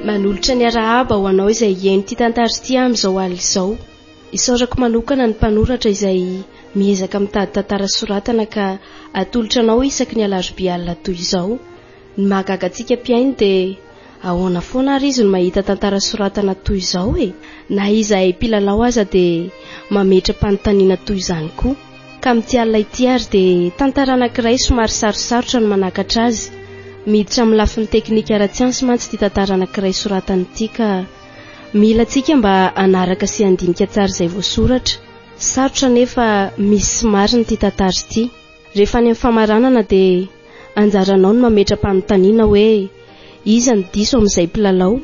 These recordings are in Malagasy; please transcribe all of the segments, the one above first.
Manolotra ny arahaba ho anao izay hihaino ity tantara ity amin'izao alina izao. Isaorako manokana ny mpanoratra izay miezaka mitady tantara soratana ka atolotra anao isaky ny alarobia alina toy izao. Ny mahagaga antsika mpihaino dia ahoana foana ary izy no mahita tantara soratana toy izao e? Na izahay mpilalao aza dia mametra-panontaniana toy izany koa. Ka amin'ity alina ity ary dia tantara anankiray somary sarosarotra ny manakatra azy. Miditra amin'ny lafiny teknika ara-tsiansa mantsy ity tantara anankiray soratana ity ka mila antsika mba hanaraka sy handinika tsara izay voasoratra. Sarotra nefa misy sy marina ity tantara ity. Rehefa any amin'ny famaranana dia anjaranao ny mametra-panontaniana hoe iza no diso amin'izay mpilalao?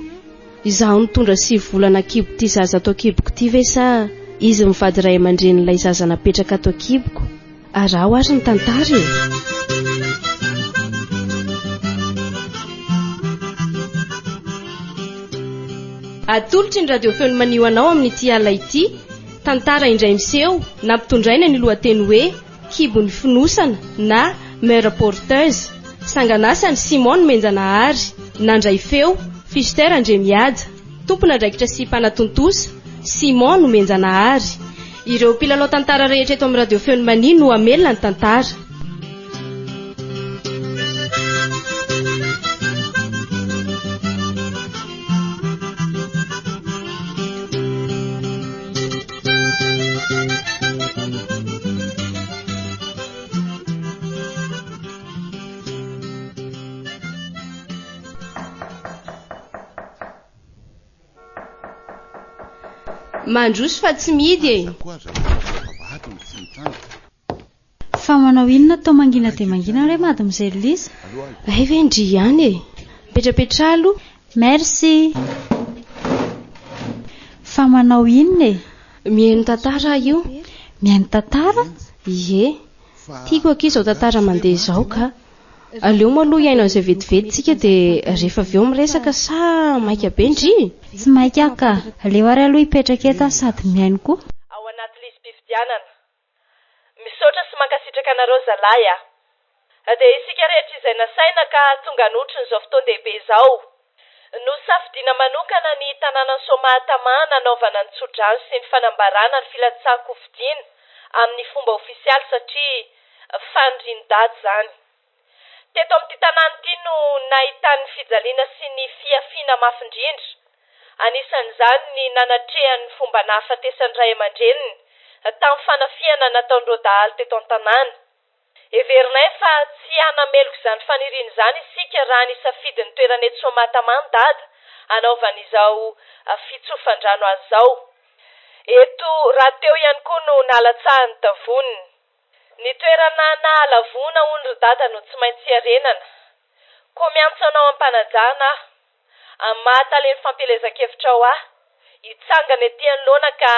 Izaho nitondra 9 volana an-kibo ity zaza ato an-kiboko ity ve sa izy mivady ray aman-drenin'ilay zaza napetraka ato an-kiboko? Araho ary ny tantara e! Atolotry ny Radio Feon'ny Manio anao amin'ity alina ity, tantara indray miseho, nampitondraina ny lohateny hoe Kibon'ny fonosana na Mère porteuse, sangan'asan'i Simon Nomenjanahary, nandray feo, Fister Andriamihaja, tompon'andraikitra sy mpanatontosa, Simon Nomenjanahary. Ireo mpilalao tantara rehetra eto amin'ny Radio Feon'ny Mania no hamelona ny tantara. Mandroso fa tsy mihidy e! Fa manao inona toa mangina dia mangina re mademoiselle Lisa? Hay ve ndry ihany e! Mipetrapetraha aloha. Merci. Fa manao inona e? Mihaino tantara aho io. Mihaino tantara? Ie. Tiako akia izao tantara mandeha izao ka. Aleo moa aloha hihaino an'izay vetivety tsika dia rehefa avy eo miresaka sa maika be ndry? Tsy maika aho ka. Aleo ary aloha hipetraka eto aho sady mihaino koa. Ao anaty lisi-pifidianana. Misaotra sy mankasitraka anareo zalahy a! Dia isika rehetra izay nasaina ka tonga notron'izao fotoan-dehibe izao. Nosafidiana manokana ny tanànan'i Soamahatamà nanaovana ny tsodrano sy ny fanambarana ny filatsahan-kofidiana amin'ny fomba ofisialy satria fanirian'i Dada izany. Teto amin'ity tanàna ity no nahitany ny fijaliana sy ny fihafiana mafy indrindra. Anisan'izany ny nanatrehany ny fomba nahafatesan'ny ray aman-dreniny tamin'ny fanafihana nataon'ireo dahalo teto an-tanàna. Heverinay fa tsy hanameloka izany faniriana izany isika raha nisafidy ny toerana eto Soamahatamana Dada hanaovana izao fitsofan-drano azy izao. Eto rahateo ihany koa no nalatsahany tavoniny. Ny toerana nahalavoana hono ry dada no tsy maintsy hiarenana. Koa miantso anao am-panajana aho, amin'ny maha talen'ny fampielezan-kevitrao ahy, hitsangana ety anoloana ka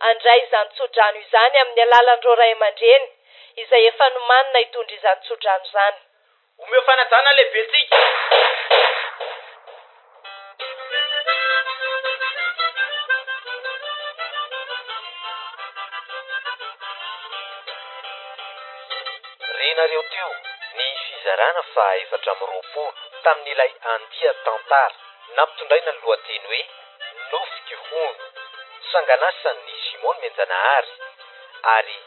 handray izany tso-drano izany amin'ny alalan'ireo ray aman-dreny izay efa nomanina hitondra izany tso-drano izany. Omeo fanajana lehibentsika. Renareo teo ny fizarana faha 24 tamin'ilay andian-tantara nampitondraina ny lohateny hoe Nofiko hono, sangan'asan'i Simon Menjanahary ary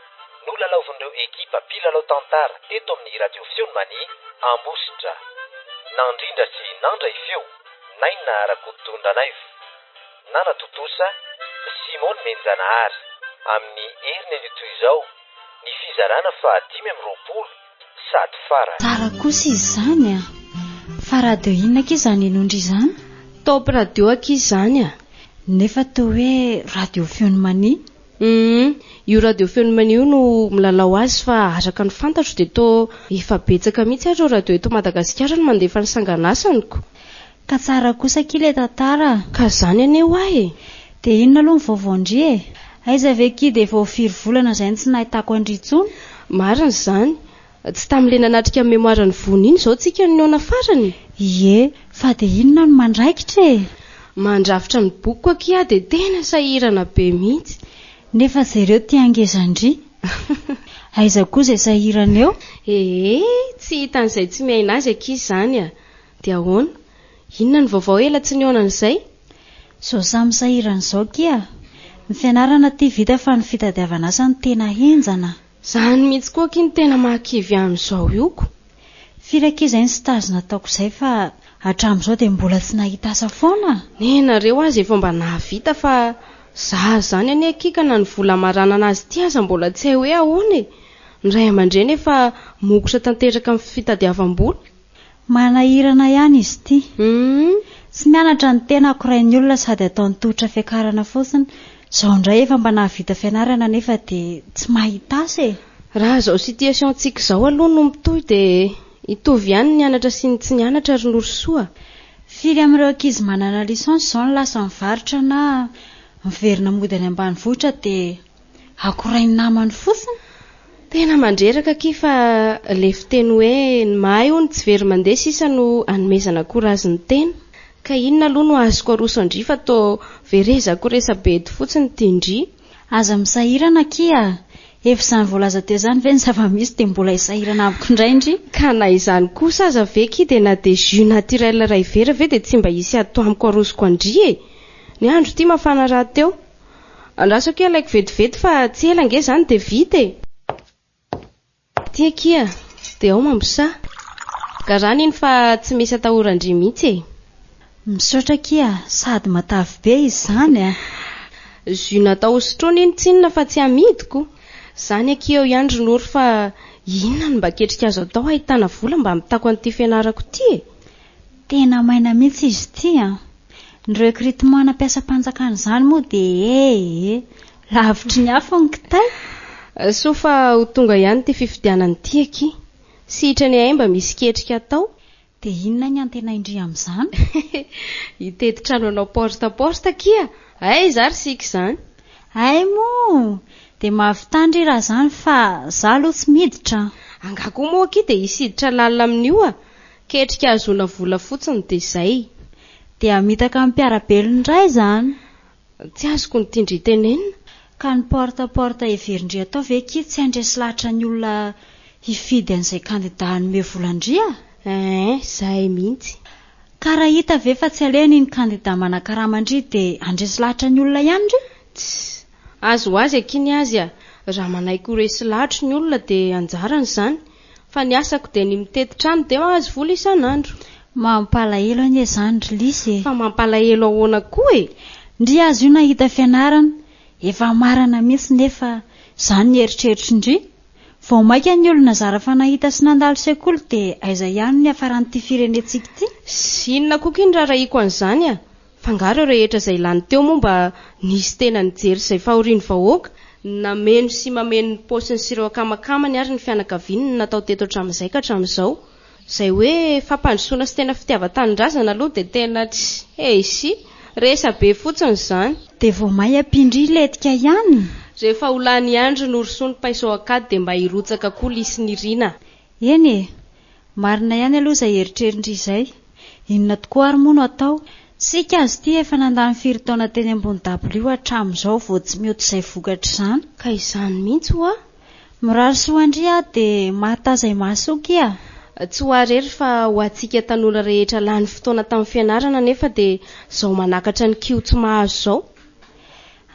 Nolalaovin'ireo ekipa mpilalao tantara teto amin'ny Radio Feon'i Mania Ambositra. Nandrindra sy nandray feo, Naina Rakotondranaivo. Nanatontosa, Simon Menjanahary. Amin'ny heriny anio toy izao ny fizarana faha 25 sady farany. Tsara kosa izy izany a! Fa radio inona akia izany henoin-dry izany? Top radio akia izany a! Nefa toa hoe radio Feon'i Mania. Humm, io radio feon'i Mania io no milalao azy fa araka ny fantatro dia toa efa betsaka mihitsy ary ireo radio eto Madagasikara no mandefa ny sanganasany ko. Ka tsara kosa akia ilay tantara a! Ka zany anie hoa e! Dia inona aloha ny vaovaon-dry e? Aiza ve akia dia efa ho firy volana izay no tsy nahitako an-dry intsony? Marina izany. Tsy tamin'ilay nanatrika ny mémoire ny vono iny izao tsika no nihaona farany? Ie, fa dia inona no mandraikitra e? Mandrafitra ny bokiko akia aho dia tena sahirana be mihitsy. Nefa jereo ty hangezan-dry. Aiza koa izay sahirana eo? Ee, tsy hitan'izay tsy miaina azy akia izany a! Dia ahoana? Inona ny vaovao ela tsy nihaonana izay? Izao samy sahirana izao akia. Ny fianarana aty vita fa ny fitadiavana asa no tena henjana. Izany mihitsy koa akia no tena mahakivy ahy amin'izao io ko. Firy akia izay ny stage nataoko izay fa hatramin'izao dia mbola tsy nahita asa foana. Nenareo aza efa mba nahavita fa za izany anie akia ka na ny vola hamaranana azy ity aza mbola tsy hay hoe ahoana e! Ny ray aman-dreny efa mokotra tanteraka amin'ny fitadiavam-bola. Manahirana ihany izy ity. Tsy mianatra ny tena akorain'ny olona sady ataony tohitra fiakarana fotsiny. Izao indray efa mba nahavita fianarana nefa dia tsy mahita asa e! Raha izao situation-tsika izao aloha no mitohy dia hitovy ihany ny nianatra sy ny tsy nianatra ry Norosoa a! Firy amin'ireo ankizy manana licence izao no lasa mivarotra na miverina mody any ambanivohitra dia akorain'ny namany fotsiny? Tena mandreraka akia fa le fiteny hoe ny mahay hono tsy very mandeha sisa no anomezana courage ny tena. Ka inona aloha no azoko aroso an-dry fa toa verezako resa-be eto fotsiny ity ndry. Aza misahirana akia a! Efa izany voalaza teo izany ve ny zava-misy dia mbola hisahirana amiko indray ndry? Ka na izany kosa aza ve akia dia na dia jus naturel iray vera ve dia tsy mba hisy ato amiko arosoko an-dry e! Ny andro ity mafana rahateo. Andraso akia alaiko vetivety fa tsy ela ange izany dia vita e! Ty akia, dia ao Mambosaha. Garana iny fa tsy misy atahoran-dry mihitsy e! Misaotra akia, sady matavy be izy izany a! Jus natao hosotroina iny tsinona fa tsy amidiko. Izany akia eo ihany ry Noro fa inona no mba ketrika azo atao hahitana vola mba hamitako an'ity fianarako ity e? Tena maina mihitsy izy ity an! Ny recrutement ana mpiasam-panjakana izany moa dia ee! Lavitry ny afo ny kitay. Soa fa ho tonga ihany ity fifidianana ity akia. Sitrany ahay mba misy ketrika atao. Dia inona ny antenain-dry amin'izany? Hitety trano hanao porte à porte akia! Aiza ary isika izany? Hay moa! Dia mahavità ndry raha izany fa za aloha tsy miditra an! Angaha koa moa akia dia hisy hiditra lalina amin'io a! Ketrika ahazoana vola fotsiny dia izay. Dia hamitaka ny mpiara-belona indray izany. Tsy azoko ny tian-dry tenenina. Ka ny porte à porte heverin-dry atao ve akia tsy handresy lahatra ny olona hifidy an'izay kandida hanome vola an-dry a? Eeh, izay mihitsy. Ka raha hita ve fa tsy alehany iny kandida manakarama an-dry dia handresy lahatra ny olona ihany ndry? Tss, azy ho azy akia ny azy a! Raha manaiky ho resy lahatry ny olona dia anjarany izany. Fa ny asako dia ny mitety trano dia mahazo vola isan'andro. Mampalahelo anie izany ry Lisy e! Fa mampalahelo ahoana koa e? Ndry aza io nahita fianarana, efa marana mihitsy nefa izany ny eritreritry ndry. Vao maika ny olona zara fa nahita sy nandalo sekoly dia aiza ihany no niafaran'ity firenentsika ity? Sy inona koa ky ny raharahiako an'izany a! F'angaha ireo rehetra izay lany teo moa mba nisy tena nijery izay fahorian'ny vahoaka? Nameno sy mameno ny paosiny sy ireo akamakamany ary ny fianakaviany ny natao teto hatramin'izay ka hatramin'izao. Izay hoe fampandrosoana sy tena fitiavan-tanindrazana aloha dia tena tsy heisy! Resa-be fotsiny izany. Dia vao may ampian-dry letika ihany? Rehefa ho lany ihany ry Norosoa ny paiso ao an-kady dia mba hirotsaka koa Lisy Nirina a! Eny e! Marina ihany aloha izay eritrerindry izay. Inona tokoa ary moa no atao? Tsika azy ity efa nandany firy taona teny ambony dabilio hatramin'izao vao tsy mihoatra izay vokatr'izany. Ka izany mihitsy hoa. Mirary soa an-dry aho dia mahataza imaso kia. Tsy ho ahy irery fa ho antsika tanora rehetra lany fotoana tamin'ny fianarana nefa dia izao manakatra ny kiho tsy mahazo izao.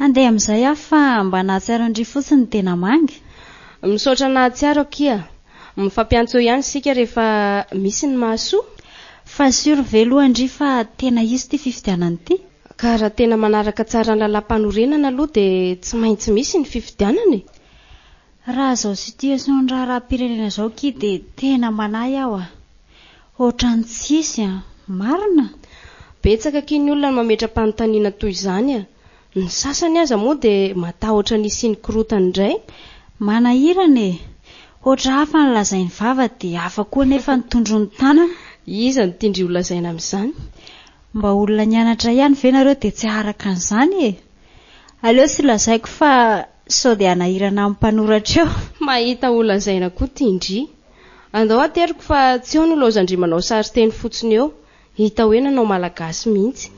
Handeha amin'izay aho fa mba nahatsiaro an-dry fotsiny ny tena manga. Misaotra nahatsiaro akia. Mifampiantso eo ihany isika rehefa misy ny mahasoa. Fa sûr ve aloha ndry fa tena hisy ity fifidianana ity? Ka raha tena manaraka tsara ny lalàmpanorenana aloha dia tsy maintsy misy ny fifidianana e! Raha izao situation ny raharaham-pirenena izao akia dia tena manahy aho a! Ohatran'ny tsy hisy an! Marina? Betsaka akia ny olona no mametra-panontaniana toy izany a! Ny sasany aza moa dia matahotra ny hisian'ny korontana indray. Manahirana e! Hoatra hafa ny lazain'ny vava dia hafa koa anefa ny tondroin'ny tanana. Iza no tian-dry ho lazaina amin'izany? Mba olona nianatra ihany ve nareo dia tsy haharaka an'izany e? Aleo tsy lazaiko fa sao dia hanahirana amin'ny mpanoratra eo. Mahita ho lazaina koa tian-dry. Andao ateriko fa tsy eo no laozan-dry manao sarin-teny fotsiny eo. Hita hoe nanao malagasy mihitsy.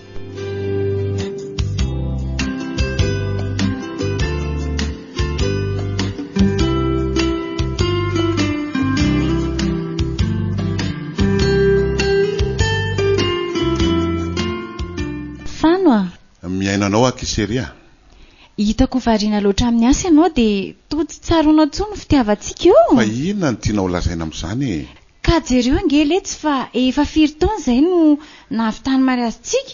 Mihaino anao aho Kisery a! Hitako variana loatra amin'ny asa ianao dia toa tsy tsaroanao intsony ny fitiavantsika io. Fa inona no tianao holazaina amin'izany e? Ka jereo ange letsy fa efa firy taona izay no nahavitany mariazintsika,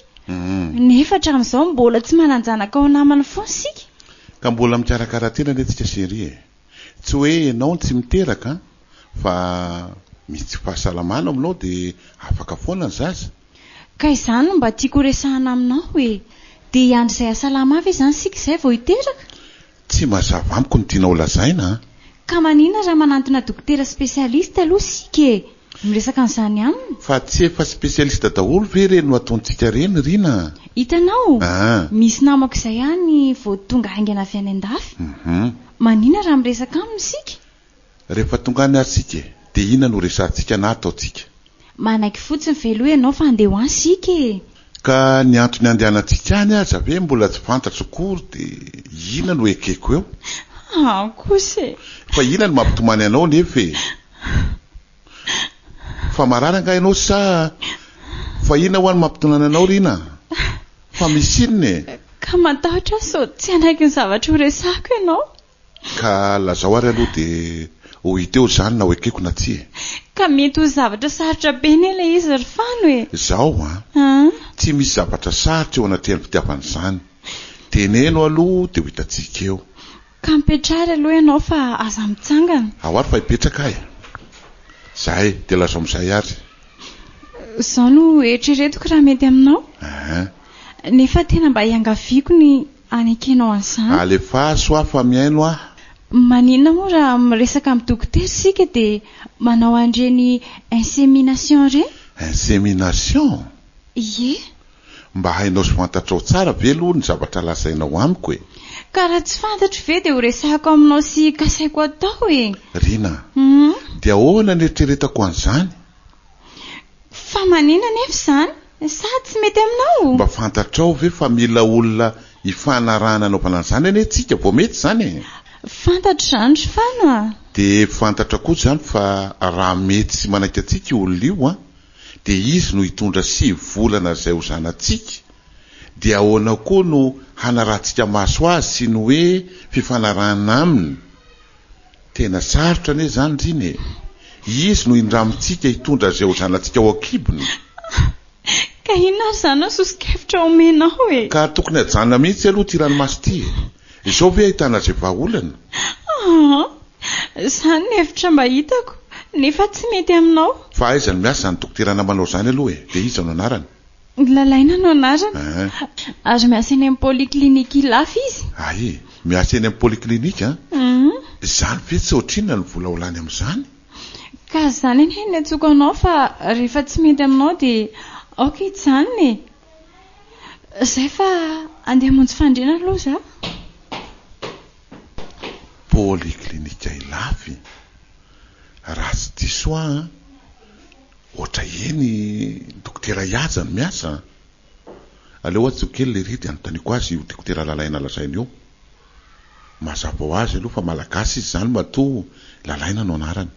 nefa hatramin'izao mbola tsy manan-janaka ho namana foana isika. Ka mbola mikarakara tena anie tsika chérie e! Tsy hoe ianao no tsy miteraka an, fa misy tsy fahasalamana ao aminao dia afaka foana ny zaza. Ka izany no mba tiako horesahana aminao e! Dia hiandry izay hahasalama ve izany isika izay vao hiteraka? Tsy mazava amiko ny tianao lazaina an! Ka maninona raha manantona dokotera spécialiste aloha isika e! Miresaka an'izany aminy. Fa tsy efa spécialiste daholo ve ireny no ataontsika ireny Rina a! Hitanao? Aa! Misy namako izay any vao tonga haingana avy any an-dafy. Hum. Maninona raha miresaka aminy isika? Rehefa tonga any ary isika e! Dia inona no resahantsika na ataontsika? Manaiky fotsiny ve aloha ianao fa handeha ho any isika e! Ka ny antony handehanantsika any aza ve mbola tsy fantatro akory dia inona no ekeko eo? Aa kosa e! Fa inona no mampitomany anao nefa e? Fa marary angaha ianao sa fa inona hoa no mampitonany anao Rina? Fa misy inona e? Ka matahotra aho sao tsy hanaiky ny zavatra ho resahako ianao. Ka lazao ary aloha dia ho hita eo izany na ho ekeko na tsia e! Ka mety ho zavatra sarotra be anie ilay izy ry Fano e! Izao an! Tsy misy zavatra sarotra eo anatrehan'ny fitiavana izany. Teneno aloha dia ho hitantsika eo. Ka mipetraha ary aloha ianao fa aza mitsangana. Ao ary fa hipetraka aho e! Izay, dia lazao amin'izay ary. Izao no eritreretiko raha mety aminao. Ehe. Nefa tena mba iangaviako ny hanekenao an'izany. Alefaso aho fa mihaino aho. Maninona moa raha miresaka amin'ny dokotera isika dia manao an'ireny insémination ireny? Insémination? Ie. Mba hainao sy fantatrao tsara ve aloha ny zavatra lazainao amiko e? Ka raha tsy fantatro ve dia ho resahako aminao sy kasaiko atao e? Rina, Dia ahoana ny eritreretako an'izany? Fa maninona anefa izany? Sa tsy mety aminao? Mba fantatrao ve fa mila olona ifanarahana anaovana an'izany anie tsika vao mety izany e? Fantatro izany ry Fano a! Dia fantatra koa izany fa raha mety sy manaiky antsika io olona io an, dia izy no hitondra 9 volana izay ho zanatsika, dia ahoana koa no hanarahantsika maso azy sy ny hoe fifanarahana aminy? Tena sarotra anie izany Rina e! Izy no indramintsika hitondra izay ho zanatsika ao an-kibony. Ka inona ary izany no soso-kevitra omenao e? Ka tokony hajanona mihitsy aloha ity ranomaso ity e! Izao ve ahitana izay vahaolana? Aa! Izany ny hevitra mba hitako, nefa tsy mety aminao. Fa aiza no miasa izany dokotera namanao izany aloha e? Dia iza no anarany? Lalaina no anarany. Eeh. Ary miasa eny amin'ny polyclinique Ilafy izy. Hay e! Miasa eny amin'ny polyclinique an! Izany ve tsy ohatrinona ny vola ho lany amin'izany? Ka izany anie no niantsoako anao fa rehefa tsy mety aminao dia aoka hijanona e! Izay fa andeha hamonjy fandriana aloha za. Polyclinique Ilafy? Raha tsy diso aho an! Ohatra eny Dokotera Ihaja no miasa an! Aleo antsoiko kely lery dia anontaniako azy io Dokotera Lalaina lazainy io. Mazava ho azy aloha fa Malagasy izy izany matoa Lalaina no anarany.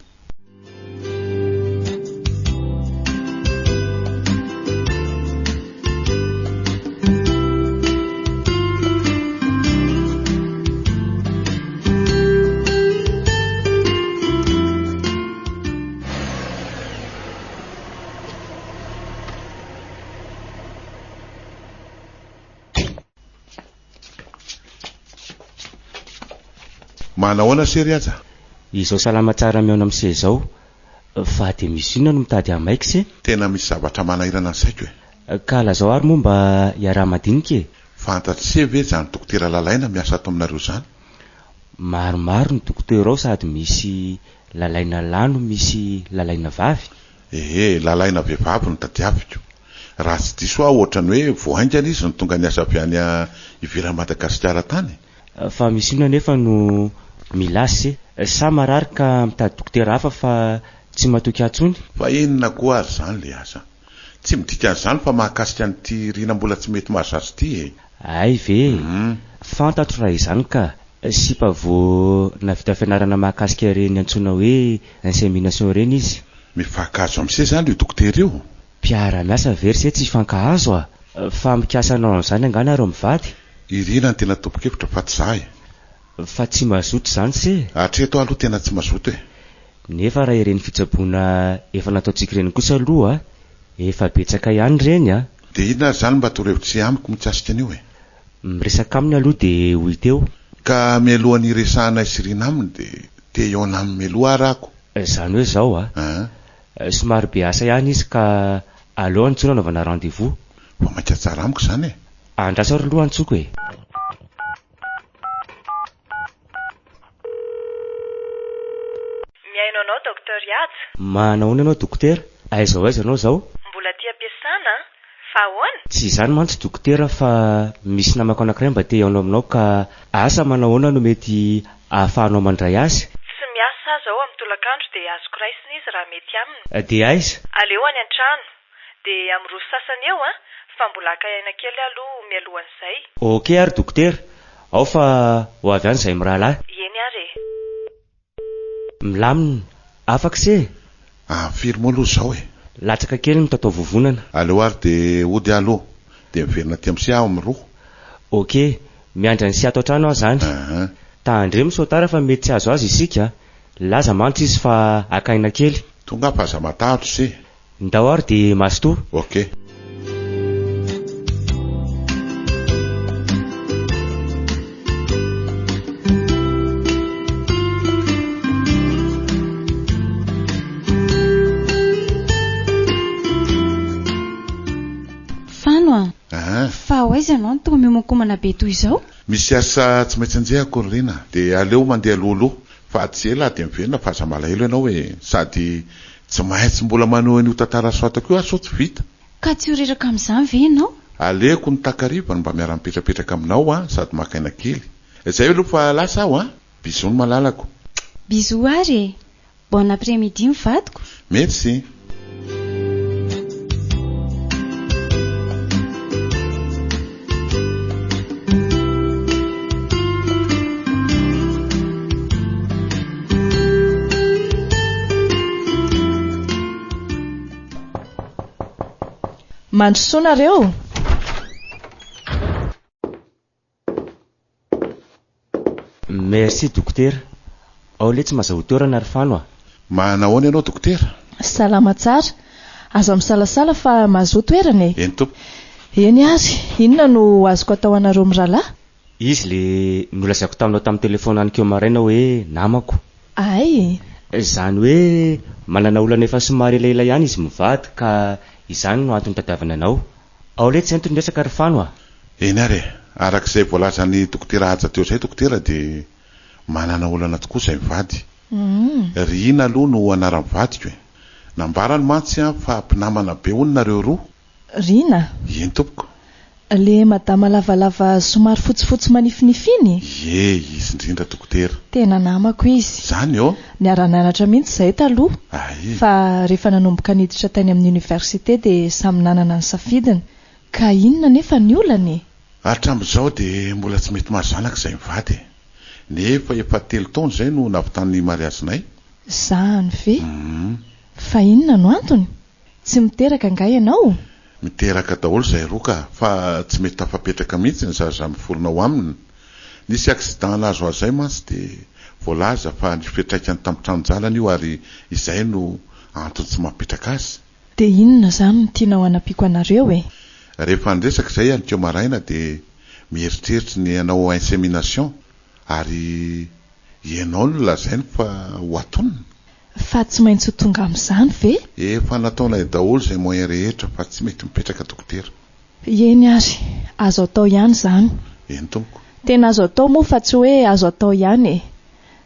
Manahoana se ry aza? Izao salama tsara mihaona amin'i se izao. Fa dia misy inona no mitady hahamaiky se? Tena misy zavatra manahirana ny saiko e. Ka lazao ary moa mba hiaraha-madinika e. Fantatr'i se ve izany dokotera Lalaina miasa ato aminareo izany? Maromaro ny dokotera ao sady misy Lalaina lahy no misy lalaina vavy? Ehe, lalaina vehivavy no tadiaviko. Raha tsy diso aho ohatran'ny hoe vao haingana izy no tonga niasa avy any ivelan'i Madagasikara tany. Fa misy inona anefa no mila azy se? Sa marary ka mitady dokotera hafa fa tsy matoky ahy intsony? Fa inona koa ary izany le asa? Tsy midika an'izany fa mahakasika an'ity Rina mbola tsy mety mahazatra ity e! Hay ve e! Fantatro raha izany ka! Sipa vao nahavita fianarana mahakasika ireny antsoina hoe insémination ireny izy. Mifankahazo amin'se zany io dokotera io? Mpiara-miasa ve ry se tsy hifankahazo a! Fa mikasa hanao an'izany angaha nareo mivady? I Rina no tena tompon-kevitra fa tsy za e. Fa tsy mazoto izany se? Hatreto aho aloha tena tsy mazoto e. Nefa raha ireny fitsaboana efa nataontsika ireny kosa aloha efa betsaka ihany ireny a! Dia inona ary izany mba torohevitra amiko mikasika an'io e? Miresaka aminy aloha dia ho hita eo. Ka mialohan'ny hiresahanay sy Rina aminy dia te hihaona aminy mialoha ary ako. Izany hoe izao a! Somary be asa ihany izy ka aleo antsoina anaovana rendez-vous. Vao mainka tsara amiko izany e! Andraso ary aloha antsoko e! Mihaino anao Docteur Haja. Manahoana ianao Dokotera? Aiza ho aiza ianao izao? Mbola aty am-piasana an! Fa ahoana? Tsy izany mantsy Dokotera fa misy namako anankiray mba te hihaona aminao ka asa manahoana no mety ahafahanao mandray azy? Tsy miasa aho izao amin'ny tolakandro dia azoko raisina izy raha mety aminy. Dia aiza? Aleo any an-trano. Dia amin'ny roa sy sasany eo an! Fa mbola haka aina kely aho aloha mialohan'izay. Ok ary Dokotera, ao fa ho avy any izahay mirahalahy. Eny ary e. Milamina, afaka se e! Ah, firy moa aloha izao e? Latsaka kely ny mitatao vovonana. Aleo ary dia hody aho aloha, dia miverina aty amin'ny se aho amin'ny roa. Ok, miandry an'i se ato an-trano aho izany. Aha. Tandremo sao tara fa mety tsy hahazo azy isika a! Nilaza mantsy izy fa haka aina kely. Tonga aho fa aza matahotra se. Ndao ary dia mazotoa. Ok. Fano a! Aa. Fa ho aiza ianao no toa miomankomana be toy izao? Misy asa tsy maintsy anjehako ry Rina dia aleo mandeha alohaloha fa tsy ela aho dia miverina fa aza malahelo ianao e! Sady Tsy maintsy mbola manohy an'io tantara soratako io aho sao tsy vita. Ka tsy ho reraka amin'izany ve ianao? Alehako ny takariva no mba miara-mipetrapetraka aminao an, sady maka aina kely. Izay aloha fa lasa aho an! Bisous ny malalako. Bisous ary e! Bon après midi ny vadiko. Merci. Mandrosoa nareo. Merci dokotera. Ao letsy mazahoa toerana ry Fano a. Manahoana ianao dokotera? Salama tsara. Aza misalasala fa mahazoa toerana e. Eny tompoko. Eny ary, inona no azoko atao anareo mirahalahy? Izy le nolazaiko taminao tamin'ny telephone anikeo maraina hoe namako. Hay! Izany hoe manana olana efa somary elaela ihany izy mivady ka izany no antony itadiavany anao. Ao letsy ento ny resaka ry Fano a! Eny ary e! Araka izay voalazan'i Dokotera Haja teo izay Dokotera dia manana olana tokoa izay mivady. Riana aloha no anaran'ny vadiko e! Nambarany mantsy an fa mpinamana be hono nareo roa. Rina? Eny tompoko. Le madama lavalava somary fotsifotsy manifinify iny? Ie, izy indrindra dokotera. Tena namako izy. Zany ô? Niara-nianatra mihitsy izahay taloha. Ay. Fa rehefa nanomboka niditra tany amin'ny université dia samy nanana ny safidiny. Ka inona anefa ny olana e? Hatramin'izao dia mbola tsy mety mahazo zanaka izay mivady e. Nefa efa telo taona izay no nahavitan'ny mariazinay. Zany ve? Hum. Fa inona no antony? Tsy miteraka angaha ianao? Miteraka daholo izay roa ka, fa tsy mety tafapetraka mihitsy ny zaza miforona ao aminy. Nisy accident nahazo azy izay mantsy dia voalaza fa nisy fiantraikany tamin'ny tranon-janany io ary izay no antony tsy mampipetraka azy. Dia inona izany no tianao hanampiako anareo e? Rehefa niresaka izay anikeo maraina dia mieritreritra ny hanao insémination ary ianao no lazainy fa ho atonina. Fa tsy maintsy ho tonga amin'izany ve? Efa nataonay daholo izay moyen rehetra fa tsy mety mipetraka dokotera. Eny ary, azo atao ihany izany. Eny tompoko. Tena azo atao moa fa tsy hoe azo atao ihany e.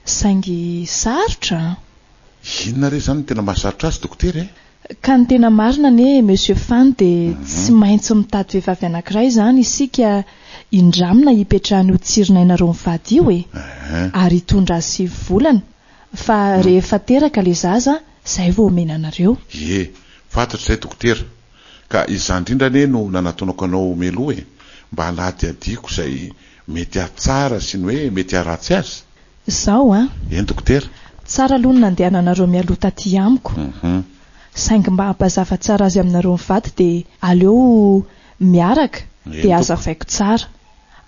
Saingy sarotra an. Inona re izany no tena mahasarotra azy dokotera e? Ka ny tena marina anie Monsieur Fany dia tsy maintsy mitady vehivavy anankiray izany isika indramina hipetrahan'io tsirin'ainareo mivady io e. Ary hitondra azy sivy volana. Fa rehefa teraka le zaza zay vao omena anareo. Ie, fantatro izay dokotera. Ka izany indrindra anie no nanatonako anao mialoha e, mba hanadihadiako izay mety hahatsara sy ny hoe mety haharatsy azy. Zao an. Eny dokotera. Tsara aloha ny nandehananareo mialoha taty amiko. Saingy mba hampazava tsara azy aminareo mivady dia aleo miaraka dia hazavaiko tsara.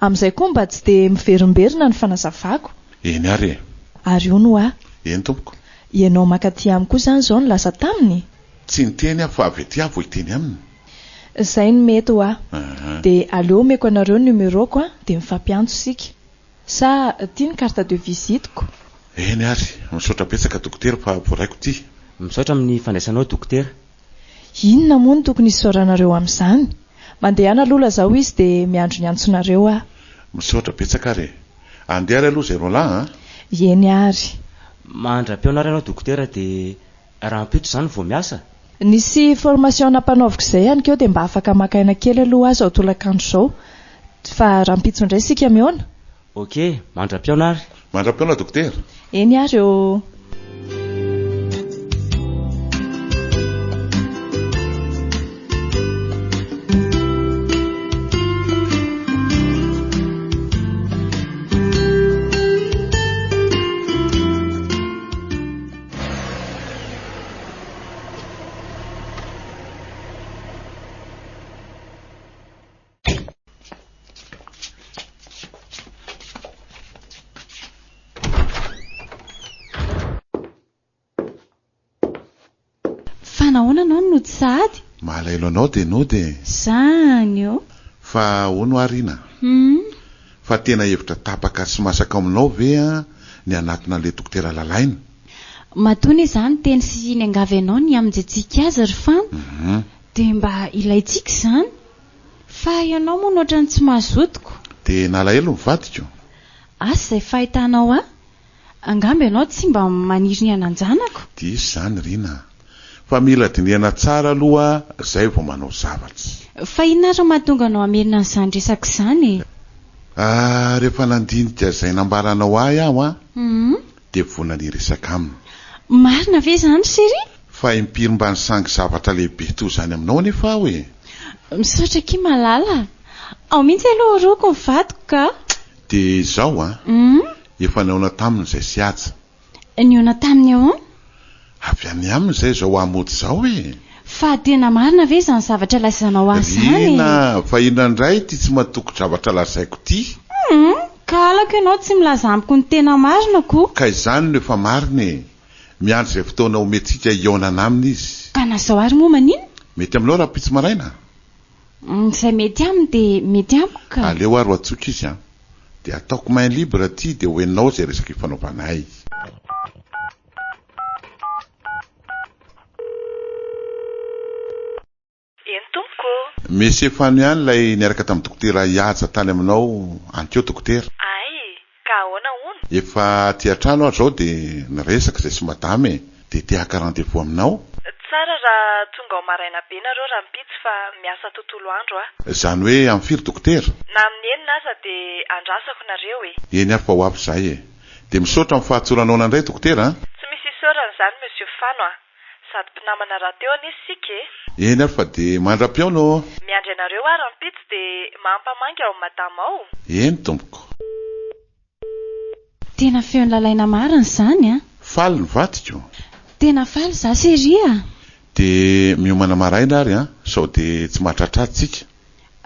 Amin'izay koa mba tsy dia miverimberina ny fanazavako. Eny ary e. Ary hono hoa. Eny tompoko. Ianao mankaty amiko izany izao no lasa taminy? Tsy niteny aho fa avy aty aho vao hiteny aminy. Izay no mety hoa. Dia aleo omeko anareo ny numéro-ko an, dia mifampiantso isika. Sa ity ny carte de visite-ko? Eny ary, misaotra betsaka dokotera fa voaraiko ity. Misaotra amin'ny fandraisanao dokotera. Inona moa no tokony hisaoranareo amin'izany? Mandehana aloha lazao izy dia miandry ny antsonareo aho. Misaotra betsaka ary e. Andeha ary aloha izay roalahy an. Eny ary. Mandra-pihaona ary ianao dokotera dia rahampitso izany vao miasa? Nisy formation nampanaoviko izay anikeo dia mba afaka maka aina kely aloha aho izao tolakandro izao fa rahampitso indray isika mihaona. Ok, mandra-pihaona ary. Mandra-pihaona dokotera. Eny ary ô. Fa nahoana anao no nody sahady? Malahelo anao dia nody e. Zany ô. Fa hono hoa Rina? Hum. Fa tena hevitra tapaka sy masaka ao aminao ve an ny hanatona an'ilay dokotera Lalaina? Matoa anie za niteny sy niangavy anao ny hamonjentsika azy ry Fano dia mba ilaintsika izany. Fa ianao moa no ohatran'ny tsy mahazotoko. Dia nalahelo ny vadiko. Asa izay fahitanao ahy. Angamba ianao tsy mba maniry ny hanan-janako? Diso izany Rina a! Fa mila dinihana tsara aloha izay vao manao zavatra. Fa inona ary no mahatonga anao hamerina an'izany resaka izany e? Ah, rehefa nandinika izay nambaranao ahy aho an, dia vonona ny hiresaka aminy. Marina ve izany chérie? Fa impiry mba nisangy zavatra lehibe toy izany aminao anefa aho e! Misaotra akia malala a! Ao mihitsy aloha orohako ny vadiko ka! Dia izao an, efa nihaona taminy izay sy Haja. Nihaona taminy ahoana? Avy any aminy izay izao hamoty izao e! Fa tena marina ve izany zavatra lazainao ahy izany e? Rina, fa inona indray ity tsy matoky zavatra lazaiko ity? Humm, ka halako ianao tsy milaza amiko ny tena marina ko! Ka izany no efa marina e! Miandry izay fotoana omentsika hihaonana aminy izy. Ka na izao ary moa maninona? Mety aminao rahampitso maraina? Izay mety aminy dia mety amiko ka! Aleo ary ho antsoiko izy an! Dia ataoko main libre ity dia ho henonao izay resaka ifanaovanay. Eny tompoko ô! Monsieur Fano ihany ilay niaraka tamin'i Dokotera Ihaja tany aminao ankeo Dokotera. Hay! Ka ahoana hono? Efa aty an-trano aho izao dia niresaka izay sy madama e! Dia te haka rendez-vous aminao. Tsara raha tonga ao maraina be nareo rahampitso fa miasa tontolo andro aho. Izany hoe amin'ny firy Dokotera? Na amin'ny enina aza dia andrasako nareo e! Eny ary fa ho avy izahay e! Dia misaotra amin'ny fahatsoranao nandray Dokotera a! Tsy misy isaorana izany Monsieur Fano a! Sady mpinamana rahateo anie isika e! Eny ary fa dia mandra-pihaona ô! Miandry anareo aho rahampitso dia mampamangy ao amin'i Madama ao! Eny tompoko. Tena feon'i Lalaina marina izany an! Faly ny vadiko. Tena faly za chérie a! Dia miomana maraina ary an, sao dia tsy mahatratra azy tsika.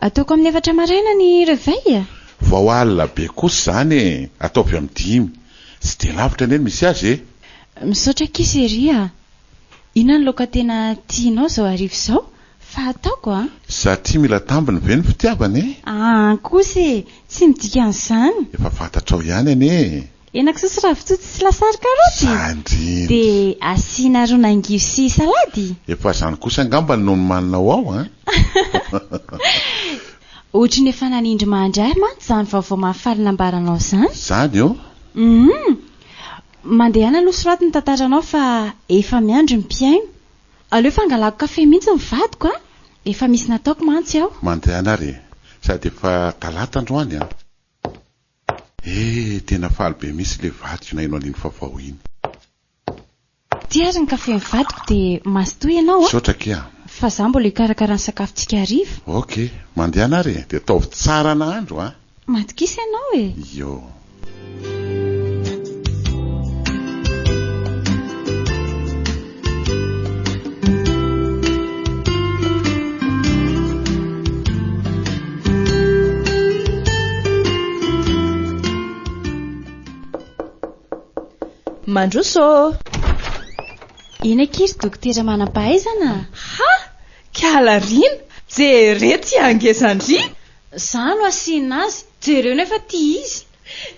Ataoko amin'ny efatra maraina ny reveil a! Vao alina be kosa izany e! Ataovy amin'ny dimy. Tsy dia lavitra anie ny misy azy e! Misaotra akia chérie a! Inona ny laoka tena tianao izao hariva izao fa ataoko a! Satria mila tambiny ve ny fitiavana e? Aa kosa e! Tsy midika an'izany. Efa fantatrao ihany anie e! Henakisoa sy ravitoto sy lasary karaoty? Zany indrindra. Dia asiana ron'angivy sy salady? Efa izany kosa angamba no nomaninao ao an! Ohatry ny efa nanindry mandry ahy mantsy izany vaovao mahafaly nambaranao izany. Izany ô? Humm! Mandehana aloha soraty ny tantaranao fa efa miandry ny mpihaino. Aleo fa angalako kafe mihitsy ny vadiko a! Efa misy nataoko mantsy ao. Mandehana ary e! Sady efa talata androany an! Eh! Tena faly be mihitsy le vadiko naheno an'iny vaovao iny. Ty ary ny kafe ny vadiko dia mazotoa ianao a! Misaotra akia a! Fa za mbola hikarakara ny sakafontsika hariva. Ok! Mandehana ary e! Dia ataovy tsara nahandro a! Matokisa ianao e! Io. Mandroso ô! Eny akia ry dokotera manam-pahaizana a! Ha! Kala Rina! Jereo ty hangezan-dry! Za no asiana azy, jereo nefa ty izy!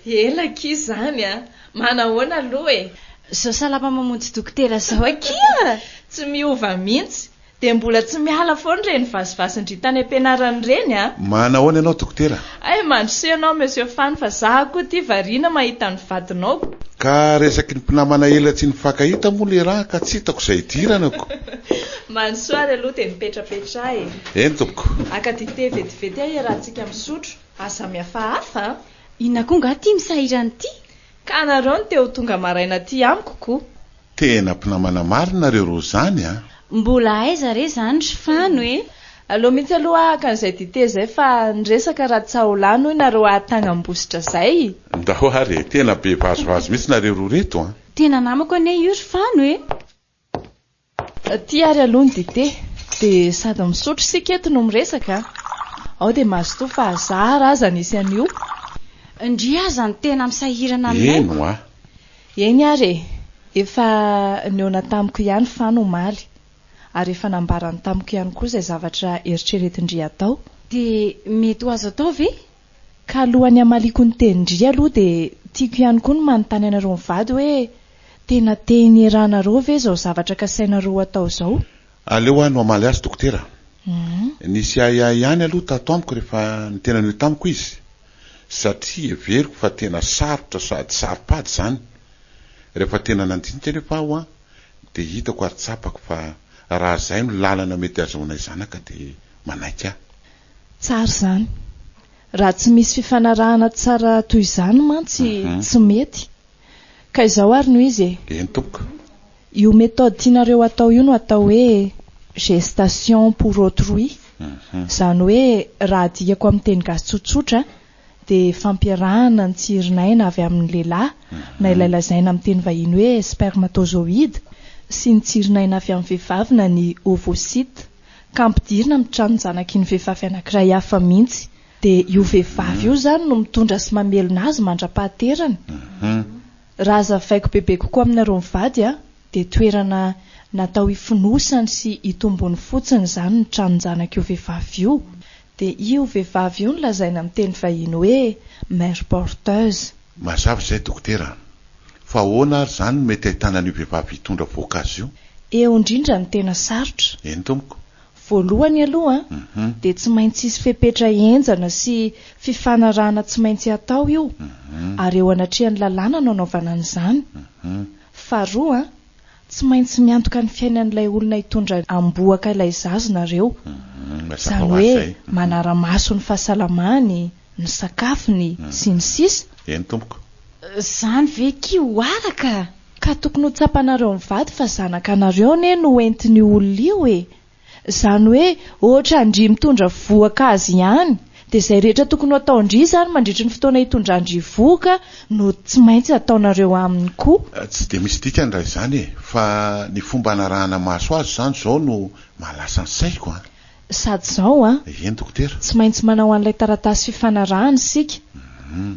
Ela akia izany a! Manahoana aloha e? Zao salama mamonjy dokotera zao akia a! Tsy miova mihitsy! Dia mbola tsy miala foana ireny vazivasin-dry tany am-pianarana ireny a! Manahoana ianao dokotera? Hay mandrosoa ianao Monsieur Fany fa za koa ity variana mahita ny vadinao. Ka resaky ny mpinamana ela tsy nifankahita moa le raha ka tsy hitako izay hidirana ko. Mandrosoa ary aloha dia mipetrapetraha e! Eny tompoko. Haka dite vetivety aho iarahantsika misotro, aza mihafahafa a! Inona koa nga ty misahirana ity? Ka nareo no te ho tonga maraina aty amiko ko! Tena mpinamana marina nareo roa zany a! Mbola aiza re zany ry Fano e! Aleo mihitsy aloha haka an'izay dite izay fa ny resaka raha tsy ao lany hoy nareo ahatagna-mbositra zay! Ndao ary e! Tena be vazivazy mihitsy nareo roa reto a! Tena namako anie io ry Fano e! Ty ary aloha ny dite dia sady misotro isika eto no miresaka a! Ao dia mazotoa fa zara aza nisy an'io. Ndry aza no tena misahirana aminay Eny ko. hoa! Eny ary e! Efa nihaona tamiko ihany Fano omaly ary efa nambarany tamiko ihany koa izay zavatra eritreretin-dry hatao. Dia mety ho azo atao ve? Ka alohan'ny hamaliako ny tenin-dry aloha dia tiako ihany koa ny manontany anareo mivady hoe tena te hinieranareo ve izao zavatra kasainareo ho atao izao? Aleo aho no hamaly azy dokotera. Nisy ahiahy ihany aloha tato amiko rehefa niteny an'io tamiko izy satria heveriko fa tena sarotra sady saro-pady izany. Rehefa tena nandinika anefa aho dia hitako ary tsapako fa raha izay no lalana mety hahazoanay zanaka dia manaiky aho. Tsara izany. Raha tsy misy fifanarahana tsara toy izany mantsy tsy mety. Ka izao ary no izy e. Eny tompoko. Io méthode tianareo atao io no atao hoe gestation pour autrui. Izany hoe raha adikako amin'ny teny gasy tsotsotra dia fampiarahana ny tsirin'aina avy amin'ny lehilahy na ilay lazaina amin'ny teny vahiny hoe spermatozoïde sy ny tsirin'aina avy amin'ny vehivavy na ny ovocyte. ka ampidirina amin'ny tranon-janak'iny vehivavy anankiray hafa mihitsy. Dia io vehivavy io izany no mitondra sy mamelona azy mandra-pahaterany. Raha hazavaiko bebe kokoa aminareo mivady an, dia toerana natao hifonosany sy hitombony fotsiny izany ny tranon-janak'io vehivavy io. Dia io vehivavy io no lazaina amin'ny teny vahiny hoe mère porteuse. Mazava izay dokotera a! Fa ahoana ary izany no mety ahitana an'io vehivavy hitondra voankazo io? Eo indrindra no tena sarotra. Eny tompoko. Voalohany aloha dia tsy maintsy hisy fepetra henjana sy fifanarahana tsy maintsy atao io ary eo anatrehan'ny lalàna no anaovana an'izany. Faharoa, tsy maintsy miantoka ny fiainan'ilay olona hitondra ambohoka ilay zaza nareo. Izany hoe manara-maso ny fahasalamany, ny sakafony, sy ny sisa. Eny tompoko. Zany ve ki ho araka? Ka tokony ho tsapanareo mivady fa zanakanareo anie no entin'io olona io e! Zany hoe ohatran-dry mitondra vohoka azy ihany, dia izay rehetra tokony ho ataon-dry izany mandritry ny fotoana hitondran-dry vohoka no tsy maintsy ataonareo aminy koa. Tsy dia misy dikany raha izany e! Fa ny fomba hanarahana maso azy izany izao no mahalasa ny saiko an! Sady izao an! Eny dokotera. Tsy maintsy manao an'ilay taratasy fifanarahana isika.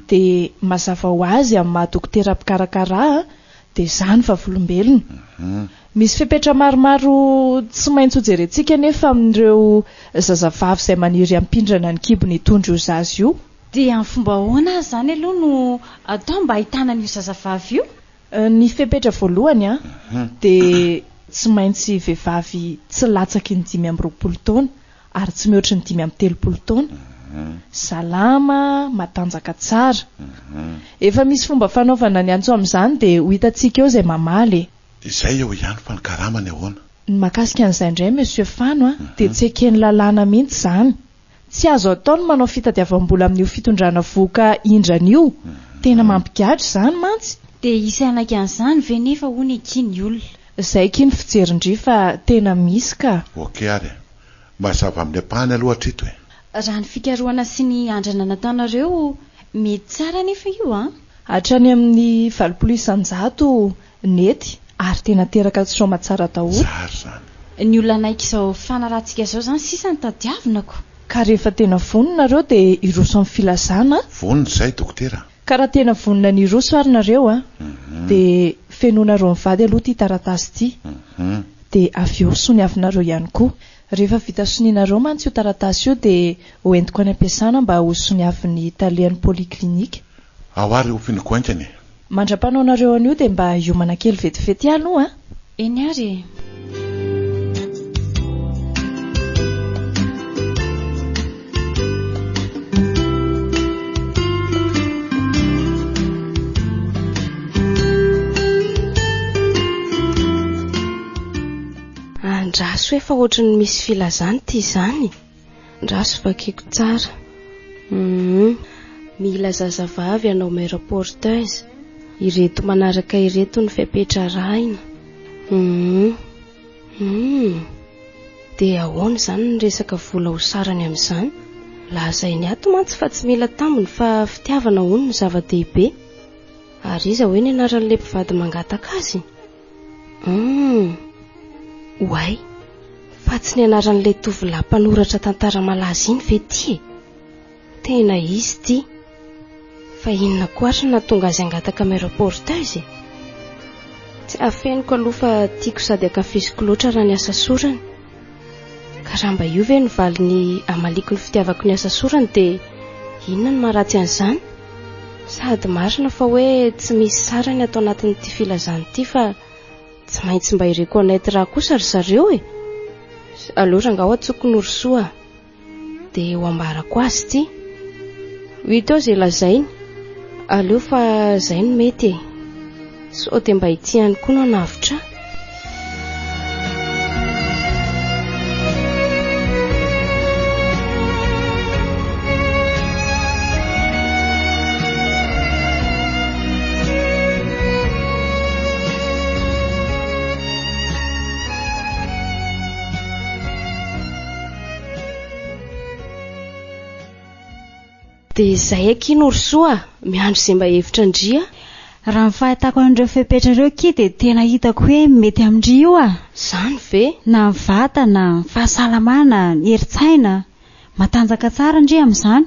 Dia mazava ho azy amin'ny maha dokotera mpikarakara ahy dia izaho no vavolombelona. Misy fepetra maromaro tsy maintsy hojerentsika anefa amin'ireo zazavavy izay maniry hampindrana ny kibony hitondra io zaza io. Dia amin'ny fomba ahoana ary izany aloha no atao mba hahitana an'io zazavavy io? Ny fepetra voalohany dia tsy maintsy vehivavy tsy latsaky ny 25 taona ary tsy mihoatry ny 35 taona, salama, matanjaka tsara. Efa misy fomba fanaovana ny antso amin'izany dia ho hitantsika eo izay mamaly e. Izay eo ihany fa ny karamany ahoana? Ny mahakasika an'izay indray Monsieur Fano a, dia tsy eken'ny lalàna mihitsy izany. Tsy azo atao ny manao fitadiavam-bola amin'io fitondrana vohoka indrana io. Tena mampigadra izany mantsy. Dia hisy hanaiky an'izany ve nefa hono akia ny olona? Zay akia ny fijerin-dry fa tena misy ka. Ok ary e. Mazava amin'ny ampahany aloha hatreto e. Raha ny fikarohana sy ny andrana nataonareo, mety tsara anefa io an! Hatrany amin'ny 80% nety ary tena teraka soamatsara daholo. Tsara izany. Ny olona hanaiky izao fanarahantsika izao izany sisa no tadiavina ko. Ka rehefa tena vonona nareo dia hiroso amin'ny filazana. Vonona izay dokotera. Ka raha tena vonona ny hiroso ary nareo a, dia fenoinareo mivady aloha ity taratasy ity, dia avy eo soniavinareo ihany koa. Rehefa vita sonianareo mantsy io taratasy io dia hoentiko any am-piasana mba ho soniavin'ny talehan'ny polyclinique. Ao ary ho fenoko haingana e! Mandra-panaonareo an'io dia mba hiomana kely vetivety aloha a! Eny ary e! Andraso hoe fa ohatry ny misy filazana ity izany. Andraso vakiko tsara. Hum, mila zazavavy hanao mère porteuse. Ireto manaraka ireto ny fepetra arahina. Hum, hum. Dia ahoana izany ny resaka vola ho sarany amin'izany? Lazainy ato mantsy fa tsy mila tambiny fa fitiavana hono no zava-dehibe. Ary iza hoe ny anaran'ilay mpivady mangataka azy? Hum. Oay. Fa tsy ny anaran'ilay tovolahy mpanoratra tantara malaza iny ve ity e? Tena izy ity. Fa inona koa ary no nahatonga azy hangataka mère porteuse e? Tsy afeniko aloha fa tiako sady ankafiziko loatra raha ny asa sorany. Ka raha mba io ve no valiny hamaliako ny fitiavako ny asa sorany dia inona no maharatsy an'izany? Sady marina fa hoe tsy misy sarany ato anatin'ity filazana ity fa tsy maintsy mba hi-reconnaître ahy kosa ry zareo e! Aleo rangaha ho antsoiko Norosoa a! Dia ho ambarako azy ity. Ho hita eo izay lazainy. Aleo fa izay no mety e! Sao dia mba ity ihany koa no hanavotra ahy. Dia izay akia Norosoa a! Miandry izay mba hevitra ndry a! Raha ny fahitako an'ireo fepetra ireo akia dia tena hitako hoe mety amin-dry io a! Izany ve? Na ny vatana, ny fahasalamana, ny herin-tsaina. Matanjaka tsara ndry amin'izany.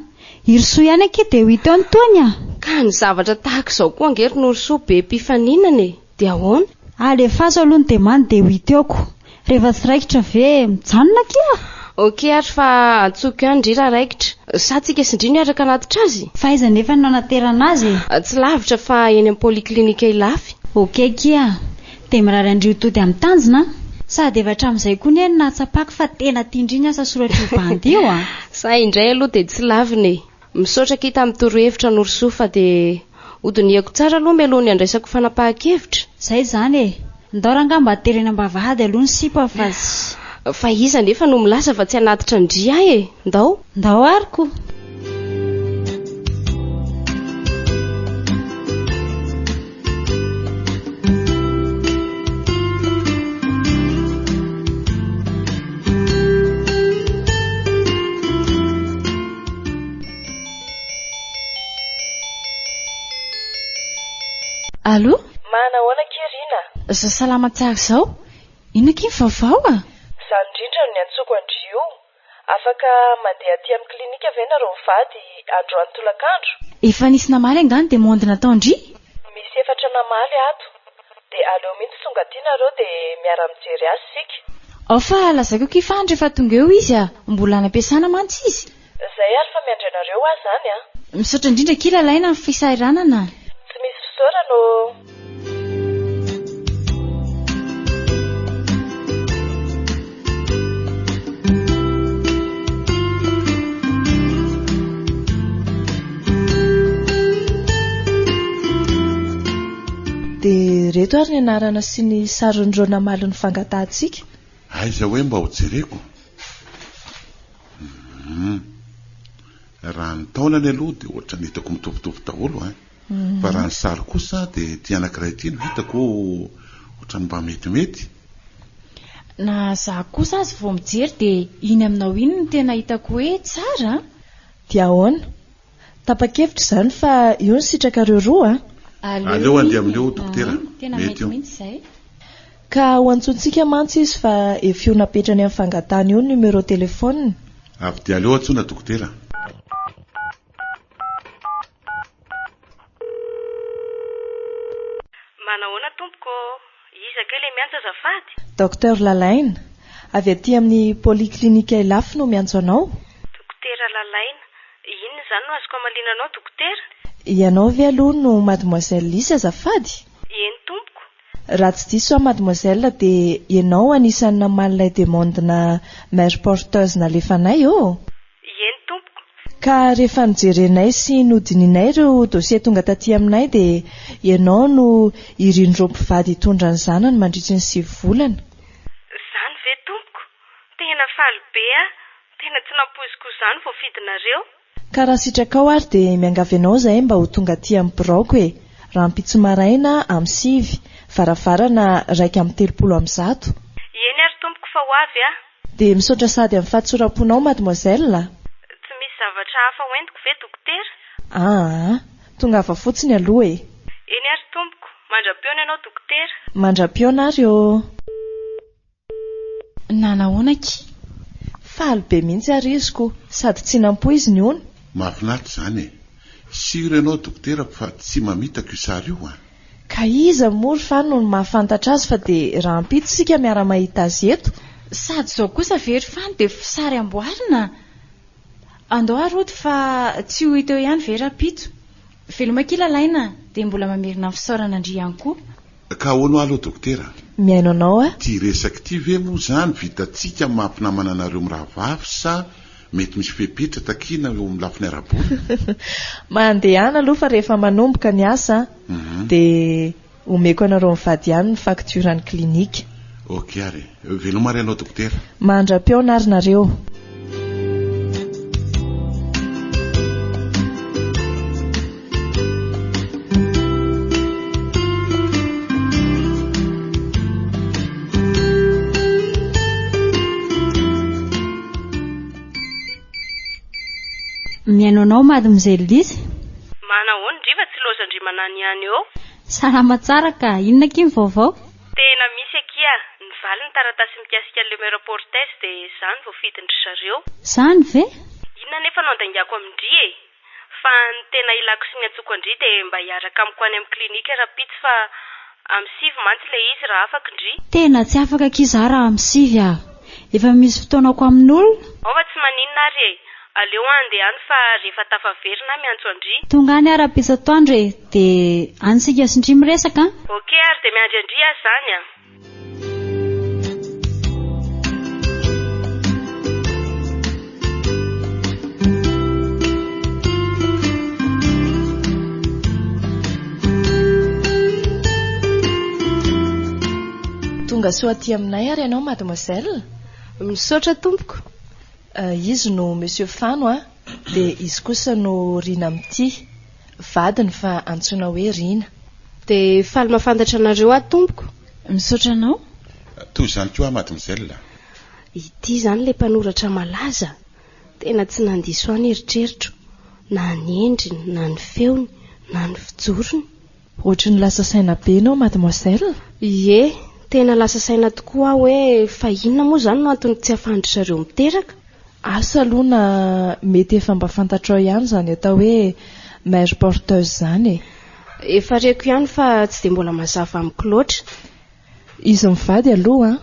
Hirosoa ihany akia dia ho hita eo ny tohiny a! Ka ny zavatra tahaka izao koa ange ry Norosoa be mpifaninana e! Dia ahoana? Alefaso aloha ny demande dia ho hita eo ko. Rehefa tsy raikitra ve mijanona akia? Ok ary fa antsoiko ihany ndry raha raikitra. Sa tsika sy ndry no hiaraka hanatitra azy? Fa aiza nefa no hanaterana azy e? Tsy lavitra fa eny amin'ny polyclinique Ilafy. Ok akia. Dia mirary an-dry ho tody amin'ny tanjona an! Sady efa hatramin'izay koa anie no nahatsapako fa tena tian-dry ny asa soratr'io bandy io an! Sa indray aloha dia tsy lavina e! Misaotra akia tamin'ny torohevitra Norosoa fa dia hodinihako tsara aloha mialoha ny handraisako fanapahan-kevitra. Zay izany e! Ndao rangaha mba terena am-bavahady aloha ny sipa fa tsy. Fa iza anefa no milaza fa tsy hanatitra an-dry ahy e! Ndao. Ndao ary ko! Allô? Manahoana akia Rina? Zao salama tsara zao. Inona akia ny vaovao a? Zany indrindra no niantsoako an-dry io. Afaka mandeha aty amin'ny klinika ve nareo mivady androany tolakandro? Efa nisy namaly angaha ny demande nataon-dry? Misy efatra namaly ato. Dia aleo mihitsy tonga aty nareo dia miara-mijery azy isika. Ao fa lazaiko akia fa andry efa tonga eo izy a! Mbola any am-piasana mantsy izy. Zay ary fa miandry anareo aho zany a! Misaotra indrindra akia Lalaina amin'ny fisahiranana a! Tsy misy fisaorana ô! Dia ireto ary ny anarana sy ny sarin'ireo namaly ny fangatahantsika. Aiza hoe mba ho jereko? Humm. Raha ny taonany aloha dia ohatran'ny hitako mitovitovy daholo an. Fa raha ny sary kosa dia ity anankiray ity no hitako ohatran'ny mba metimety. Na za kosa aza vao mijery dia iny aminao iny no tena hitako hoe tsara an. Dia ahoana? Tapa-kevitra izany fa io no sitrakareo roa an? Aleo handeha amin'io dokotera. Mety io. Ka ho antsointsika mantsy izy fa efa io napetrany amin'ny fangatahana io ny numéro téléphone-ny. Avy dia aleo antsoina dokotera. tompoko ô! Iza kay ilay miantso azafady? Docteur Lalaina, avy aty amin'ny Polyclinique Ilafy no miantso anao. Dokotera Lalaina, inona izany no azoko hamaliana anao dokotera? Ianao ve aloha no Mademoiselle Lisy azafady? Eny tompoko. Raha tsy diso aho Mademoiselle dia ianao anisan'ny namaly ilay demande-na mère porteuse nalefanay ô? Eny tompoko. Ka rehefa nojerenay sy nodinihinay ireo dossier tonga taty aminay dia ianao no irin'ireo mpivady hitondra ny zanany mandritry ny 9 volana. Izany ve tompoko? Tena faly be aho, tena tsy nampoiziko ho izaho no voafidinareo. Ka raha sitrakao ary dia miangavy anao izahay mba ho tonga aty amin'ny biraoko e! Rahampitso maraina amin'ny 9, varavarana 131. Eny ary tompoko fa ho avy aho. Dia misaotra sahady amin'ny fahatsoram-ponao mademoiselle a! Tsy misy zavatra hafa ho entiko ve dokotera? Aa! Tongava fotsiny aloha e! Eny ary tompoko, mandra-pihaona ianao dokotera. Mandra-pihaona ary ô! Nanahoana akia? Faly be mihitsy ary izy ko, sady tsy nampoiziny hono. Mahafinaritra izany e! Sûr ianao dokotera fa tsy mamitaka io sary io an! Ka iza moa ry Fano no mahafantatra azy fa dia rahampitso isika miara-mahita azy eto? Sady izao kosa ve ry Fano dia sary amboarina? Andao ary hody fa tsy ho hita eo ihany ve rahampitso? Veloma akia Lalaina dia mbola mamerina ny fisaorana an-dry ihany koa. Ka ahoana hoa aloha dokotera? Mihaino anao aho. Ity resaka ity ve moa izany vitantsika amin'ny maha mpinamana anareo mirahavavy sa mety misy fepetra takiana eo amin'ny lafiny ara-bola? Mandehana aloha fa rehefa manomboka ny asa dia omeko anareo mivady ihany ny facture an'ny clinique. Ok ary e. Veloma ary ianao dokotera. Mandra-pihaona ary nareo. Mihaino anao Mademoiselle Lise. Manahoana ndry fa tsy lozan-dry manany ihany eo. Salama tsara ka, inona akia ny vaovao? Tena misy akia, nivaly ny taratasy mikasika an'i Lemera Portes dia za no voafidin-dry zareo. Zany ve? Inona anefa no andaingako amin-dry e? Fa ny tena ilako sy niantsoako an-dry dia mba hiaraka amiko any amin'ny clinique rahampitso fa amin'ny 9 mantsy ilay izy raha afaka ndry. Tena tsy afaka akia za raha amin'ny 9 ah! Efa misy fotoanako amin'olona. Ao fa tsy maninona ary e! Aleo aho handeha any fa rehefa tafaverina aho miantso an-dry. Tonga any aho rahampitso atoandro e! Dia any isika sy ndry miresaka an! Ok ary dia miandry an-dry aho izany an! Tonga soa aty aminay ary ianao mademoiselle. Misaotra tompoko. Izy no monsieur Fano a, dia izy kosa no Rina Mitia, vadiny fa antsoina hoe Rina. Dia faly mahafantatra anareo aho tompoko. Misaotra anao. Toy izany koa aho mademoiselle. Ity izany ilay mpanoratra malaza? Tena tsy nandiso ahy ny eritreritro, na ny endriny, na ny feony, na ny fijorony. Ohatry ny lasa saina be ianao mademoiselle. Ie, tena lasa saina tokoa aho hoe fa inona moa izany no antony tsy ahafahan-dry zareo miteraka? Asa aloha na mety efa mba fantatrao ihany izany atao hoe mère porteuse izany e. Efa reko ihany fa tsy dia mbola mazava amiko loatra. Izy mivady aloha an,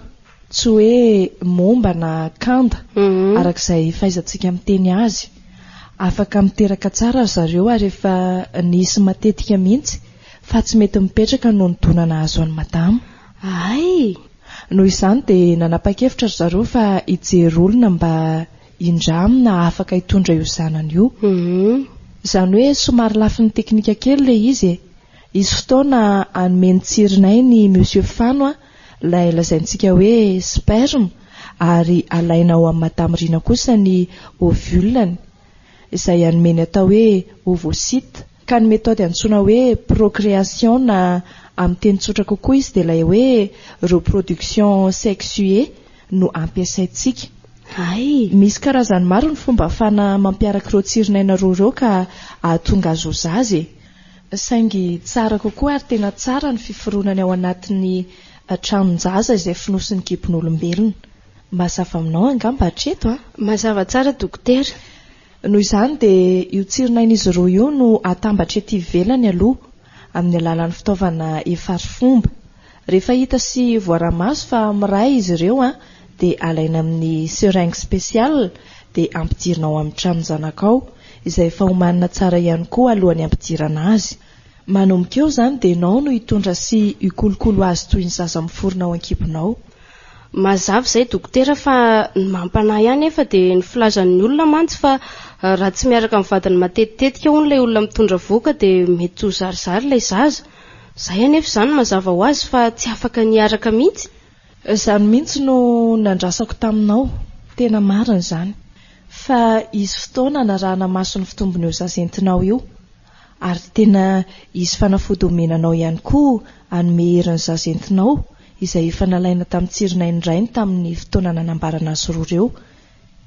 tsy hoe momba na kanda, araka izay fahaizantsika miteny azy. Afaka miteraka tsara ry zareo ary efa nisy matetika mihitsy fa tsy mety mipetraka noho ny dona nahazo an'i madama. Hay! Noho izany dia nanapa-kevitra ry zareo fa hijery olona mba hindramina afaka hitondra io zanany io. Izany hoe somary lafiny teknika kely ilay izy e! Hisy fotoana hanome ny tsirinay ny Monsieur Fano ilay lazaintsika hoe sperme ary alaina ao amin'i Madame Rina kosa ny ovule-ny izay hanome ny atao hoe ovocyte. Ka ny méthode antsoina hoe procréation na amin'ny teny tsotra kokoa izy dia ilay hoe reproduction sexuée no ampiasaintsika. Hay! Misy karazany maro ny fomba ahafahana mampiaraka ireo tsirinaina roa ireo ka ahatonga azy ho zaza e! Saingy tsara kokoa ary tena tsara ny fiforonany ao anatin'ny tranon-jaza izay fonosin'ny kibon'olombelona. Mazava aminao angamba hatreto an? Mazava tsara dokotera. Noho izany dia io tsirinain'izy roa io no atambatra ety ivelany aloha amin'ny alalan'ny fitaovana efa arifomba. Rehefa hita sy voara-maso fa miray izy ireo an, dia alaina amin'ny seringue spéciale dia ampidirina ao amin'ny tranon-janakao, izay efa omanina tsara ihany koa alohan'ny hampidirana azy. Manomboka eo izany dia ianao no hitondra sy hikolokolo azy toy ny zaza miforona ao an-kibonao. Mazava izay dokotera fa ny mampanahy ahy nefa dia ny filazan'ny olona mantsy fa raha tsy miaraka amin'ny vadiny matetitetika hono ilay olona mitondra vohoka dia mety ho zarizary ilay zaza. Izahay anefa izany mazava ho azy fa tsy afaka ny hiaraka mihitsy. Izany mihitsy no nandrasako taminao. Tena marina izany. Fa hisy fotoana hanarahana maso ny fitombon'io zaza entinao io. Ary tena hisy fanafody homena anao ihany koa hanome hery ny zaza entinao izay efa nalaina tamin'ny tsirinain'ny rainy tamin'ny fotoana nanambarana azy roa ireo.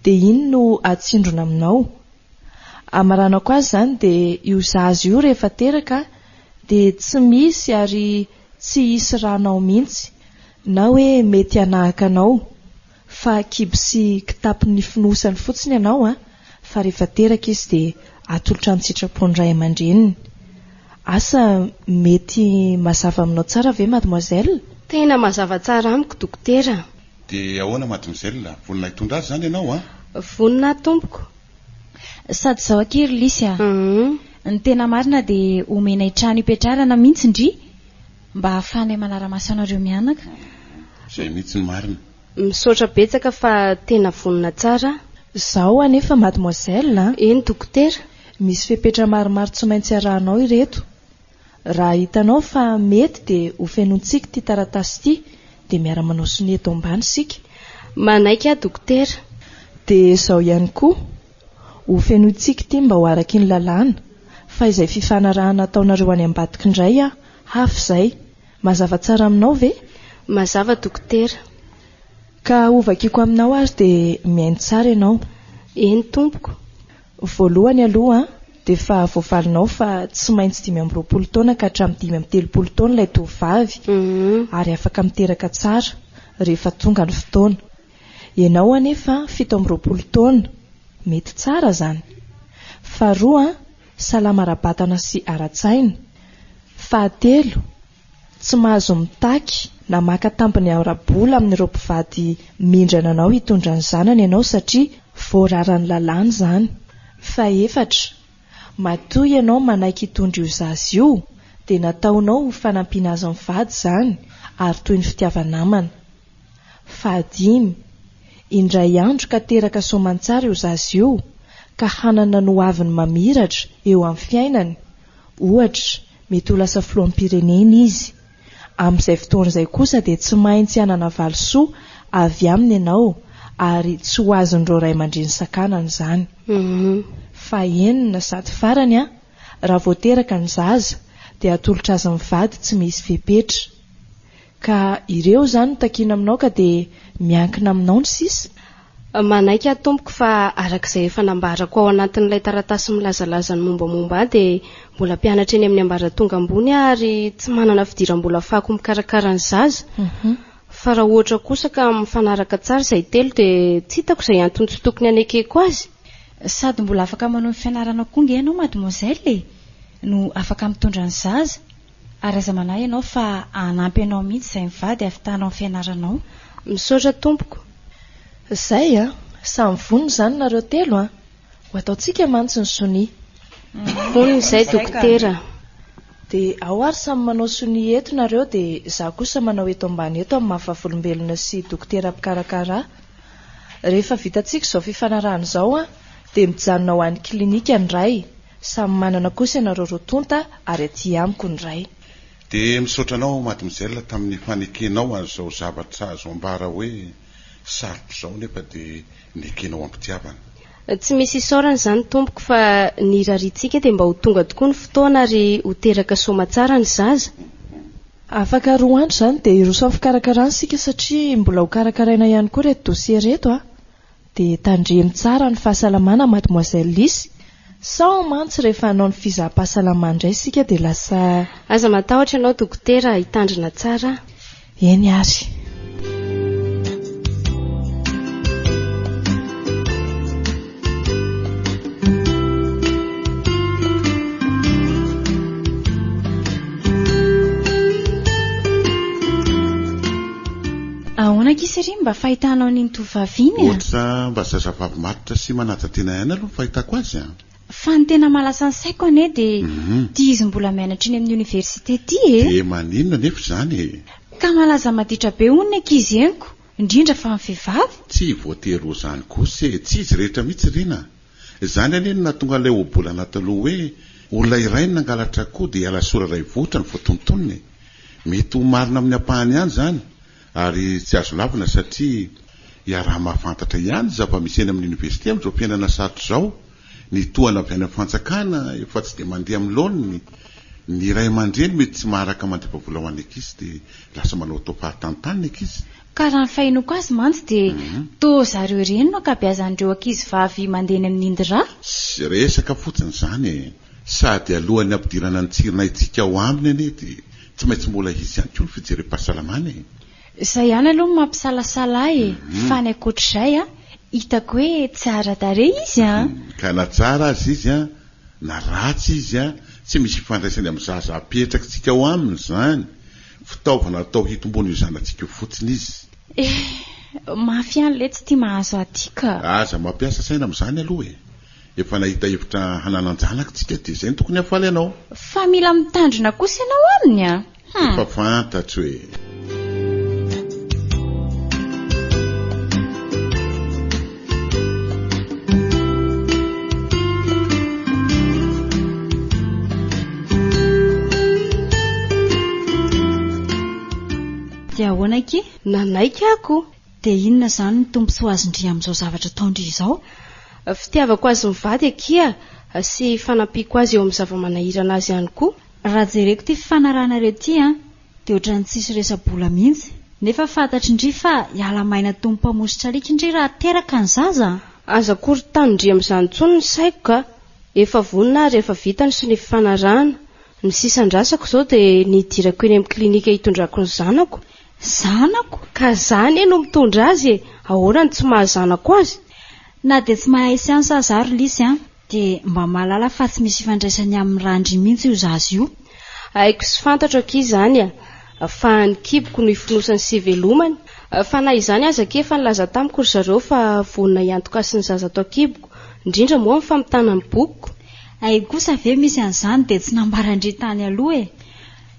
Dia iny no hatsindrona aminao. Hamaranako azy izany dia io zaza io rehefa teraka dia tsy misy ary tsy hisy rànao mihitsy na hoe mety hanahaka anao. Fa kibo sy kitapo nifonosany fotsiny ianao an, fa rehefa teraka izy dia atolotra an-tsitrapon'ny ray aman-dreniny. Asa mety mazava aminao tsara ve mademoiselle? Tena mazava tsara amiko dokotera. Dia ahoana mademoiselle, vonona hitondra azy izany ianao an? Vonona aho tompoko. Sady izao akia ry Lisy a! Ny tena marina dia omenay trano hipetrarana mihitsy ndry Mba ahafahanay manara-maso anareo mianaka. Izay mihitsy ny marina. Misaotra betsaka fa tena vonona tsara aho. Zao anefa mademoiselle a! Eny dokotera. Misy fepetra maromaro tsy maintsy arahanao ireto. Raha hitanao fa mety dia ho fenointsika ity taratasy ity dia miara-manao sonia eto ambany isika. Manaiky aho dokotera. Dia izao ihany koa, ho fenointsika ity mba ho araky ny lalàna, fa izay fifanarahana ataonareo any ambadika indray aho Hafa izay. Mazava tsara aminao ve? Mazava dokotera. Ka hovakiako aminao ary dia mihaino tsara ianao. Eny tompoko. Voalohany aloha dia efa voavalinao fa tsy maintsy 25 taona ka hatramin'ny 35 taona ilay tovovavy ary afaka miteraka tsara rehefa tonga ny fotoana. Ianao anefa 27 taona. Mety tsara izany. Faharoa, salama ara-batana sy ara-tsaina. Fahatelo, tsy mahazo mitaky na maka tambiny ara-bola amin'ireo mpivady mindrana anao hitondra ny zanany ianao satria voararan'ny lalàna izany. Fahefatra, matoa ianao manaiky hitondra io zaza io dia nataonao ho fanampiana azy mivady izany ary toy ny fitiava-namana. Fahadimy, indray andro ka teraka soamantsara io zaza io ka hanana ny hoaviny mamiratra eo amin'ny fiainany, Ohatra, mety ho lasa filoham-pirenena izy. Amin'izay fotoana izay kosa dia tsy maintsy hanana valisoa avy aminy ianao ary tsy ho azon'ireo ray aman-dreny sakanana izany. Fahenina sady farany, raha vao teraka ny zaza dia atolotra azy mivady tsy misy fepetra. Ka ireo izany no takiana aminao ka dia miankina aminao ny sisa. Manaiky aho tompoko fa araka izay efa nambarako ao anatin'ilay taratasy milazalaza ny mombamomba ahy dia mbola mpianatra eny amin'ny ambaratonga ambony aho ary tsy manana fidiram-bola afahako mikarakara ny zaza. Fa raha ohatra kosa ka mifanaraka tsara izay telo dia tsy hitako izay antony tsy tokony hanekeko azy. Sady mbola afaka manohy ny fianarana koa nge ianao mademoiselle e! No afaka mitondra ny zaza. Ary aza manahy ianao fa hanampy anao mihitsy izay mivady havitanao ny fianaranao. Misaotra tompoko. Zay a! Samy vonona izany nareo telo a! Ho ataontsika mantsy ny sonia. Vonona izay dokotera. Dia ao ary samy manao sonia eto nareo dia za kosa manao eto ambany eto amin'ny maha vavolombelona sy dokotera mpikarakara ahy. Rehefa vitantsika izao fifanarahana izao a! Dia mijanona ho any klinika ny ray. Samy manana kosa ianareo roa tonta ary aty amiko ny iray. Dia misaotra anao mademoiselle tamin'ny fanekenao an'izao zavatra azo ambara hoe sarotra izao nefa dia nekenao am-pitiavana. Tsy misy isaorana izany tompoko fa ny irariantsika dia mba ho tonga tokoa ny fotoana ary ho teraka soamatsara ny zaza. Afaka roa andro izany dia hiroso amin'ny fikarakarana isika satria mbola ho karakaraina ihany koa ireto dossier ireto a! Dia tandremo tsara ny fahasalamana mademoiselle Lisy, sao mantsy rehefa hanao ny fizaham-pahasalamana indray isika dia lasa. Aza matahotra ianao dokotera, hitandrina tsara aho. Eny ary. Ahoana akia Sery mba fahitanao an'iny tovovavy iny a? Ohatra mba zazavavy matotra sy manaja tena ihany aloha ny fahitako azy a! Fa ny tena mahalasa ny saiko anie dia ity izy mbola mianatra eny amin'ny oniversite ity e! Dia maninona anefa izany e? Ka malaza maditra be hono ny ankizy henoko, indrindra fa ny vehivavy. Tsy voatery ho izany kosa e! Tsy izy rehetra mihitsy Rina a! Izany anie no nahatonga an'ilay ohabolana taloha hoe olona iray no nangalatra akoho dia Alasora iray vohitra no voatontonina e! Mety ho marina amin'ny ampahany ihany izany ary tsy azo lavina satria iaraha-mahafantatra ihany ny zava-misy eny amin'ny oniversite amin'izao fiainana sarotra izao, ny tohana avy any amin'ny fanjakana efa tsy dia mandeha amin'ny laoniny, ny ray aman-dreny mety tsy maharaka mandefa vola ho an'ny ankizy dia lasa manao atao fahatantany ny ankizy. Ka raha ny fahenoako azy mantsy dia toa zareo ireny no ankabeazan'ireo ankizy vavy mandeha eny amin'ny Indra. Tsy resaka fotsiny izany e! Sady alohan'ny hampidirana ny tsirinaintsika ao aminy anie dia tsy maintsy mbola hisy ihany koa ny fijerem-pahasalamana e! Izay ihany aloha no mampisalasala ahy e! Fa ny ankoatr'izay an, hitako hoe tsara tarehy izy an! Ka na tsara aza izy an, na ratsy izy an, tsy misy ifandraisany amin'ny zaza apetrakitsika ao aminy izany. Fitaovana atao hitomboana io zanatsika io fotsiny izy. Eh! Mafy ihany letsy ity mahazo ahy ity ka! Aza mampiasa saina amin'izany aloha e! Efa nahita hevitra hananan-janaka tsika dia izay no tokony hahafaly anao. Fa mila mitandrina kosa ianao aminy a! Hum! Efa fantatro e! Dia ahoana akia? Nanaiky aho ko! Dia inona izany ny tombontsoa azon-dry amin'izao zavatra ataon-dry izao? Fitiavako azy mivady akia sy fanampiako azy eo amin'ny zava-manahirana azy ihany koa. Raha jereko ity fifanarahanareo ity an, dia ohatran'ny tsisy resa-bola mihitsy. Nefa fantatry ndry fa hiala maina toy ny mpamositra alika ndry raha teraka ny zaza an! Aza akorontanin-dry amin'izany intsony ny saiko ka! Efa vonona ary efa vita ny sonia fifanarahana. Ny sisa andrasako izao dia ny hidirako eny amin'ny klinika hitondrako ny zanako. Zanako? Ka za anie no mitondra azy e! Ahoana no tsy maha zanako azy? Na dia tsy mahay siansa aza aho ry Lisy an, dia mba mahalala fa tsy misy ifandraisany amin'ny rà-ndry mihitsy io zaza io. Haiko sy fantatro akia izany a! Fa ny kiboko no ifonosany sy ivelomany. Fa na izany aza akia efa nilaza tamiko ry zareo fa vonona hiantoka ahy sy ny zaza ato an-kiboko, indrindra moa amin'ny famitana ny bokiko. Hay kosa ve misy an'izany dia tsy nambaran-dry tany aloha e!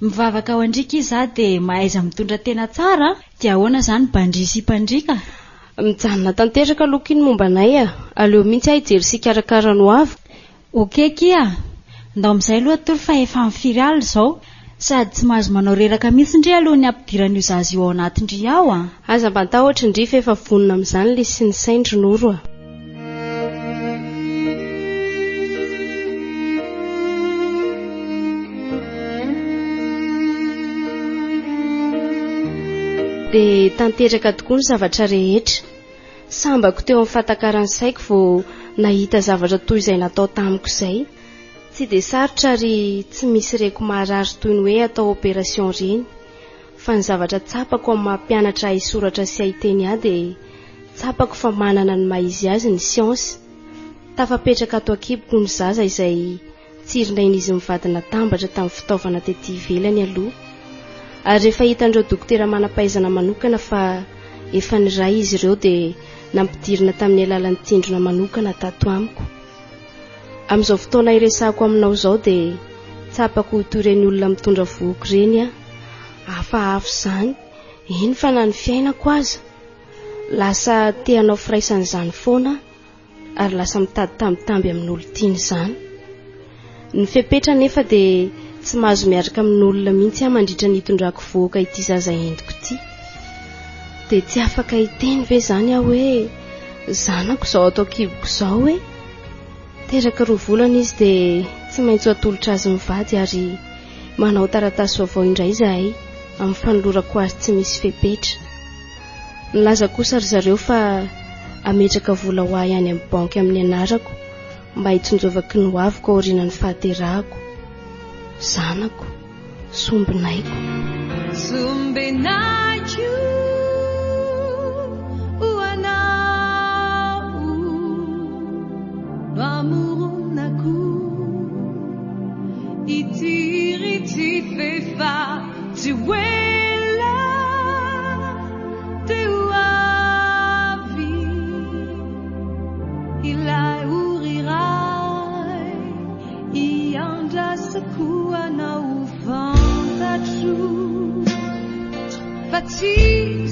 Mivavaka ho an-dry kia za dia mahaiza mitondra tena tsara a! Dia ahoana izany bandria sy mpandriaka? Mijanona tanteraka aloha kia ny momba anay a! Aleo mihitsy aho hijery sy hikarakara ny ho aviko. Ok kia a! Ndao amin'izay aloha atory fa efa amin'ny firy alina izao? Sady tsy mahazo manao reraka mihitsy ndry alohan'ny hampidirana io zaza io ao anatin-dry ao a! Aza mba tahotra ndry fa efa vonona amin'izany le sy ny sain-dry Noro a! Dia tanteraka tokoa ny zavatra rehetra. Sambako teo amin'ny fahatakaran'ny saiko vao nahita zavatra toy izay natao tamiko izay. Tsy dia sarotra ary tsy misy reko maharary toy ny hoe atao opération ireny. Fa ny zavatra tsapako amin'ny maha mpianatra hahay soratra sy hahay teny ahy dia tsapako fa manana ny maha izy azy ny siansa. Tafapetraka ato an-kiboko ny zaza izay Tsirinain'izy mivady natambatra tamin'ny fitaovana tety ivelany aloha. Ary rehefa hitan'ireo dokotera manam-pahaizana manokana fa efa niray izy ireo dia nampidirina tamin'ny alalan'ny tsindrona manokana tato amiko. Amin'izao fotoana iresahako aminao izao dia tsapako ho toy ireny olona mitondra vohoka ireny aho. Hafahafa izany, eny fa na ny fiainako aza. Lasa te hanao firaisana izany foana aho. ary lasa mitady tambitamby amin'olon-tiany izany. Ny fepetra anefa dia tsy mahazo miaraka amin'olona mihitsy aho mandritra ny hitondrako vohoka ity zaza entiko ity. Dia tsy afaka hiteny ve izany aho hoe zanako izao ato an-kiboko izao e? Teraka roa volana izy dia tsy maintsy ho atolotra azy mivady ary manao taratasy vaovao indray izahay amin'ny fanolorako azy tsy misy fepetra. Nilaza kosa ry zareo fa hametraka vola ho ahy any amin'ny banky amin'ny anarako mba hitsinjovako ny hoaviko aorianan'ny fahaterahako. Zanako. Sombinaiko. Sombinaiko ho anao no amoronako ity ity f'efa tsy ho ela dia ho. Ilay ory iray iandrasako anao ho fantatro fa tsy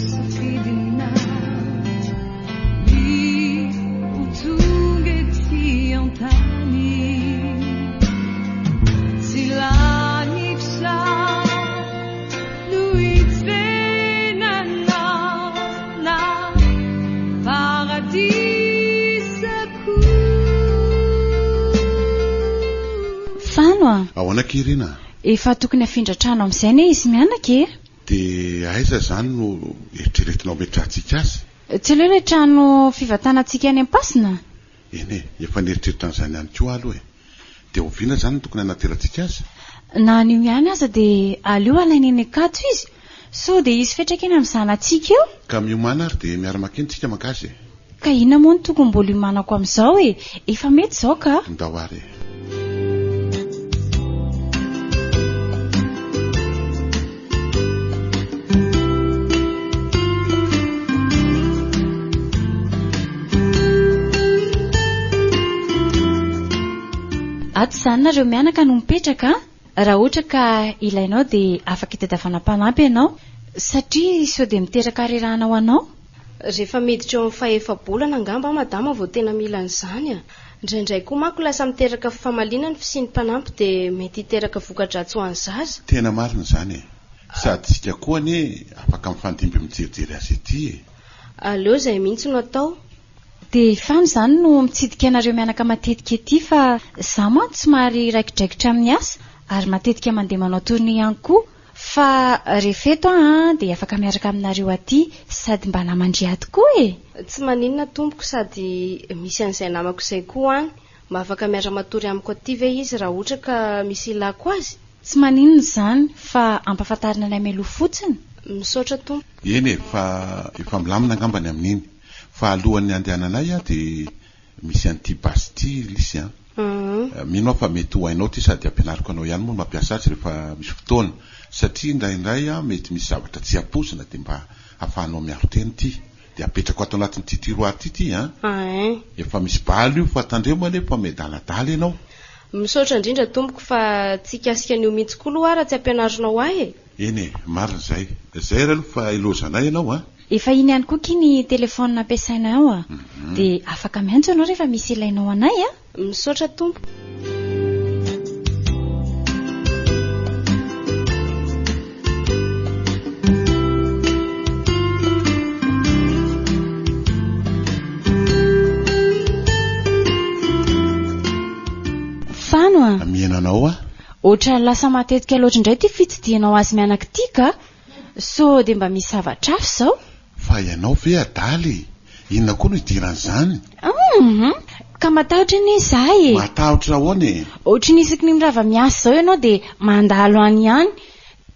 safidinao ny ho tonga ety an-tany tsy lanitra no hitsenanao na paradisa koa. Fano a! Ahoana akia Rina? Efa tokony hafindra trano amin'izay anie izy mianaka e! Dia aiza izany no eritreretinao hametrahantsika azy? Tsy aleo ilay trano fivantanantsika any Ampasina? Eny e, efa nieritreritra an'izany ihany koa aho aloha e! Dia oviana izany no tokony hanaterantsika azy? Na anio ihany aza dia aleo alaina eny Ankatso izy sao dia hisy fiantraikany amin'ny zanatsika eo. Ka miomàna ary dia miara-makeny tsika mankazy e! Ka inona moa no tokony mbola hiomanako amin'izao e? Efa mety izao ka! Ndao ary e! Ato izany nareo mianaka no mipetraka an! Raha ohatra ka ilainao dia afaka itadiavana mpanampy ianao satria sao dia miteraka harerahana ho anao. Rehefa miditra eo amin'ny fahefa-bolana angamba madama vao tena mila an'izany a! Indraindray koa manko lasa miteraka fifamaliana ny fisian'ny mpanampy dia mety hiteraka voka-dratsy ho an'ny zaza. Tena marina izany e! Sady isika koa anie afaka mifandimby mijerijery azy ety e! Aleo izay mihitsy no atao. Dia i Fano izany no mitsidika anareo mianaka matetika ety fa izaho mantsy somary raikidraikitra amin'ny asa ary matetika mandeha manao tournée ihany koa fa rehefa eto aho an dia afaka miaraka aminareo aty sady mba naman-dry ato koa e! Tsy maninona tompoko sady misy an'izay namako izay koa any, mba afaka miara-matory amiko aty ve izy raha ohatra ka misy ilako azy? Tsy maninona izany fa ampafantarina anay mialoha fotsiny. Misaotra tompoko. Eny e, fa efa milamina angamba ny amin'iny. Fa alohan'ny handehananay aho dia misy an'ity basy ity Lisy an. Mino aho fa mety ho hainao ity sady ampianariko anao ihany moa ny mampiasa azy rehefa misy fotoana. Satria indraindray aho mety misy zavatra tsy ampoizina dia mba hahafahanao miaro tena ity. Dia apetrako ato anatin'ity tiroir ity ity an. Efa misy bala io fa tandremo anie fa miadaladala ianao. Misaotra indrindra tompoko fa tsy hikasika an'io mihitsy koa aloha aho raha tsy ampianarinao ahy e. Eny e, marina izay. Izay ary aloha fa ilaozanay ianao an. Efa iny ihany koa ki ny telephone ampiasaina ao a! Dia afaka miantso ianao rehefa misy ilainao anay a! Misaotra tompoko. Fano a! Mihena anao aho. Ohatran'ny lasa matetika loatra indray ity fitsidihanao azy mianaka ity ka! Sao dia mba misy zavatra hafa izao? Fa ianao ve adala e? Inona koa no idiran'izany? Hum! Ka matahotra anie izaho e! Matahotra ahoana e? Ohatry ny isaky ny mirava miasa izao ianao dia mandalo any ihany.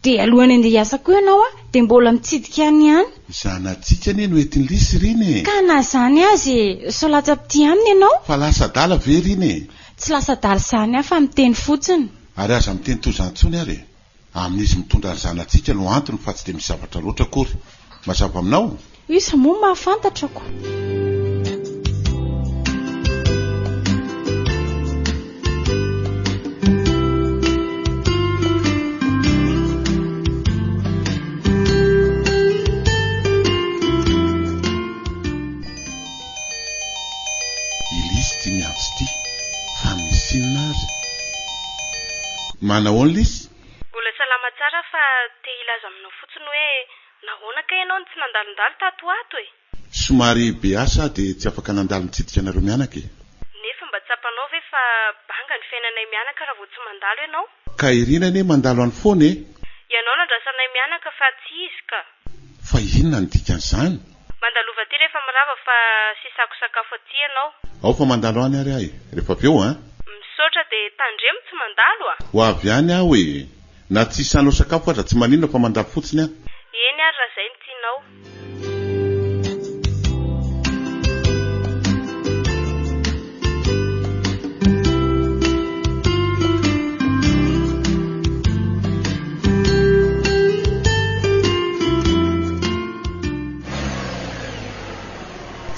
Dia alohan'ny handeha hiasa koa ianao dia mbola mitsidika any ihany. Zanatsika anie no entin'i Lisy Rina e! Ka na izany aza e! Sao latsa-pitia aminy ianao? Fa lasa adala ve Rina e? Tsy lasa adala izany aho fa miteny fotsiny. Ary aza miteny toy izany intsony ary e! Amin'izy mitondra ny zanatsika no antony fa tsy dia misy zavatra loatra akory. Mazava aminao? Iza moa mahafantatra ko. I Lisy ity miantso ity fa misy inona ary? Manahoana Lisy? Mbola salama tsara fa te hilaza aminao fotsiny hoe nahoana kay ianao no tsy nandalondalo tato ho ato e? Somary be asa aho dia tsy afaka nandalo nitsidika anareo mianaka e. Nefa mba tsapanao ve fa banga ny fiainanay mianaka raha vao tsy mandalo ianao? Ka Irina anie mandalo any foana e! Ianao no andrasanay mianaka fa tsy izy ka. Fa inona no dikan'izany? Mandalova aty rehefa mirava fa sisako sakafo aty ianao. Ao fa mandalo any ary aho e! Rehefa avy eo an! Misaotra dia tandremo tsy mandalo a! Ho avy any aho e! Na tsy hisanao sakafo aza tsy maninona fa mandalo fotsiny aho. Eny ary raha izay no tianao.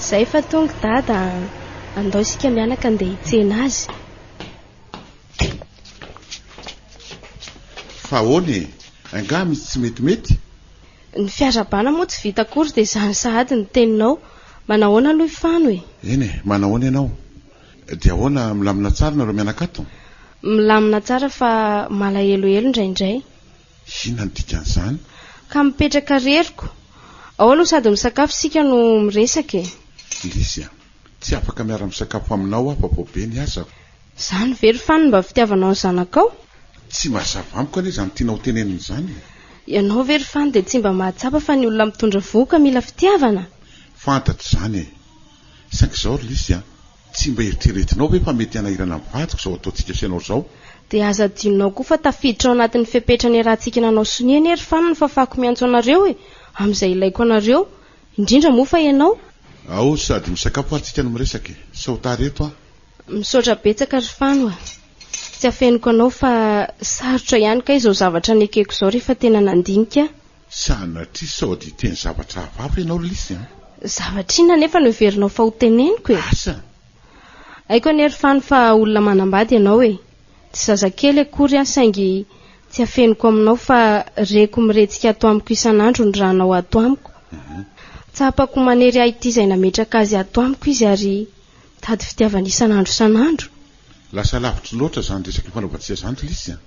Zay fa tonga dada a! Andao isika mianaka andeha hitsena azy. Fa ahoana e? Angaha misy tsy metimety? Ny fiarahabana moa tsy vita akory dia izany sahady ny teninao. Manahoana aloha i Fano e? Eny e, manahoana ianao? Dia ahoana, milamina tsara nareo mianaka ato? Milamina tsara fa malahelohelo indraindray. Inona no dikan'izany? Ka mipetraka reriko. Ao aloha sady misakafo isika no miresaka e. Lisy a! Tsy afaka miara-misakafo aminao aho fa vao be ny asako. Izany ve ry Fano mba fitiavanao ny zanakao? Tsy mazava amiko anie izany tianao hotenenina izany e. Ianao ve ry Fano dia tsy mba mahatsapa fa ny olona mitondra vohoka mila fitiavana? Fantatro izany e. Saingy izao ry Lisy a! Tsy mba eritreretinao ve fa mety hanahirana ny vadiko izao ataontsika sy ianao izao? Dia aza adinonao koa fa tafiditra ao anatin'ny fepetra niarahantsika nanao sonia anie ry Fano ny fafako miantso anareo e! Amin'izay ilaiko anareo, indrindra moa fa ianao. Ao sady misakafo ary tsika no miresaka e! Sao tara eto aho. Misaotra betsaka ry Fano a! Tsy afeniko anao fa sarotra ihany kay izao zavatra nekeko izao rehefa tena nandinika aho. Sanatria sao dia hiteny zavatra hafahafa ianao ry Lisy an! Zavatra inona anefa no heverinao fa ho teneniko e? Asa! Haiko anie ry Fano fa olona manambady ianao e! Tsy zazakely akory aho saingy tsy afeniko aminao fa reko miretsika ato amiko isan'andro ny ranao ato amiko. Tsapako manery ahy ity izay nametraka azy ato amiko izy ary mitady fitiavana isan'andro isan'andro. Lasa lavitra loatra izany resaka ifanaovantsika izany ry Lisy an!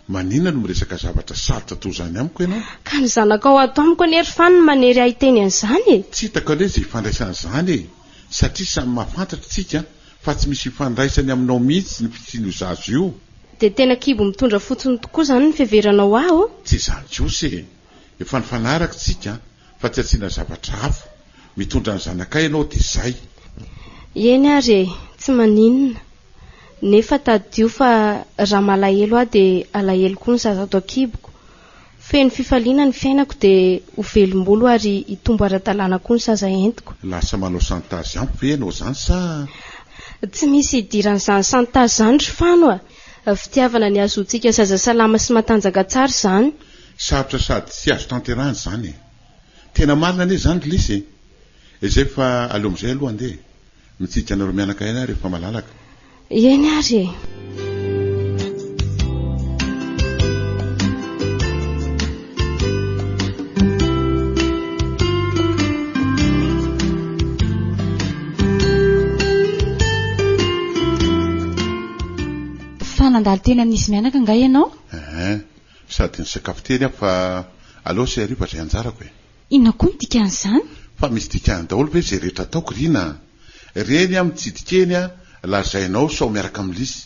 Maninona no miresaka zavatra sarotra toa izany amiko ianao? Ka ny zanakao ato amiko anie ry Fano no manery ahy hiteny an'izany e! Tsy hitako anie izay ifandraisan'izany e! Satria samy mahafantatra isika fa tsy misy ifandraisany aminao mihitsy ny fisian'io zaza io. Dia tena kibo mitondra fotsiny tokoa izany ny fiheveranao ahy ô? Tsy izany kosa e! Efa nifanaraka isika fa tsy asiana zavatra hafa. Mitondra ny zanakay ianao dia izay. Eny ary e! Tsy maninona. Nefa tadidio fa raha malahelo aho dia alahelo koa ny zaza ato an-kiboko. Feno fifaliana ny fiainako dia ho velom-bolo ary hitombo ara-dalàna koa ny zaza entiko. Lasa manao chantage amiko ve ianao izany sa? Tsy misy idiran'izany chantage izany ry Fano a! Fitiavana ny hahazoantsika zaza salama sy matanjaka tsara izany. Sarotra sady tsy azo tanterahina izany e! Tena marina anie izany ry Lisy e! Izay fa aleo amin'izay aloha andeha e! Mitsidika anareo mianaka ihany aho rehefa malalaka. Eny ary e! Fa nandalo teny amin'izy mianaka angaha ianao? Eeh, sady nisakafo teny aho fa aleo sy hariva izay anjarako e! Inona koa no dikan'izany? Fa misy dikany daholo ve izay rehetra ataoko Rina a? Reny aho mitsidika eny a, lazainao sao miaraka amin'i Lisy.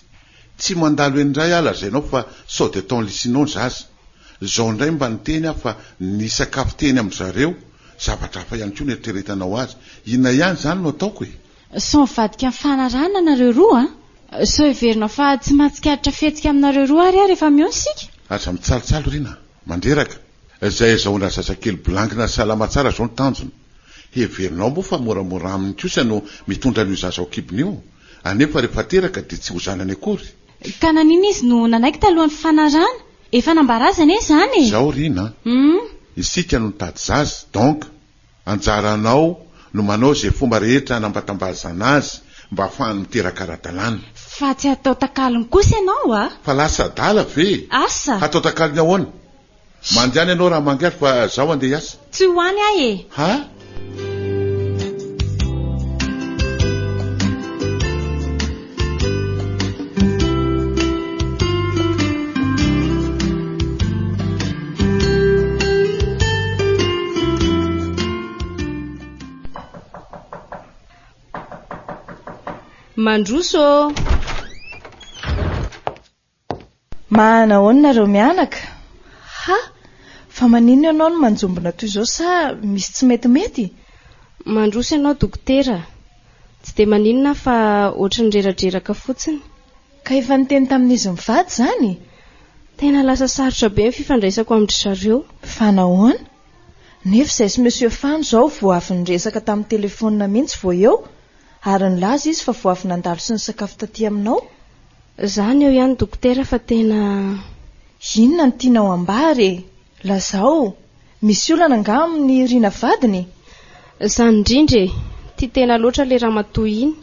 Tsy mandalo eny indray aho lazainao fa sao dia ataon'i Lisinao ny zaza. Izao indray mba niteny aho fa nisakafo teny amin-dry zareo, zavatra hafa ihany koa no eritreretanao azy. Inona ihany izany no ataoko e? Sao mivadika mifanarahana nareo roa a? Sao heverinao fa tsy mahatsikaritra fihetsika aminareo roa ary aho rehefa mihaona isika? Aza mitsalotsalo Rina a! Mandreraka. Izay azahoana zazakely blankina salama tsara izao ny tanjona. Heverinao moa fa moramora aminy kosa no mitondra an'io zaza ao kibony io? Anefa rehefa teraka dia tsy ho zanany akory. Ka naninona izy no nanaiky talohan'ny fifanarahana? Efa nambara azy anie izany e! Izao Rina a! Isika no nitady zaza, donc Anjaranao no manao izay fomba rehetra hanambatambazana azy mba hahafahany miteraka ara-dalàna. Fa tsy hatao takalony kosa ianao a! Fa lasa adala ve e? Asa! Hatao takalony ahoana? Mandehana ianao raha mangaly fa zaho andeha hiasa. Tsy ho any aho e! Ha? Mandroso ô! Manahoana nareo mianaka? Ha! Fa maninona ianao no manjombona toy izao sa misy tsy metimety? Mandroso ianao dokotera. Tsy dia maninona aho fa ohatry ny reradreraka fotsiny. Ka efa niteny tamin'izy mivady izany? Tena lasa sarotra be ny fifandraisako amin-dry zareo. Fa nahoana? Nefa izay sy Monsieur Fano izao vao avy niresaka tamin'ny telefaonina mihitsy vao eo, ary nilaza izy fa vao avy nandalo sy nisakafo taty aminao. Izany eo ihany dokotera fa tena. Inona no tianao ambara e? Lazao! Misy olana angaha amin'i Rina vadiny? Izany indrindra e! Tia tena loatra ilay ramatoa iny.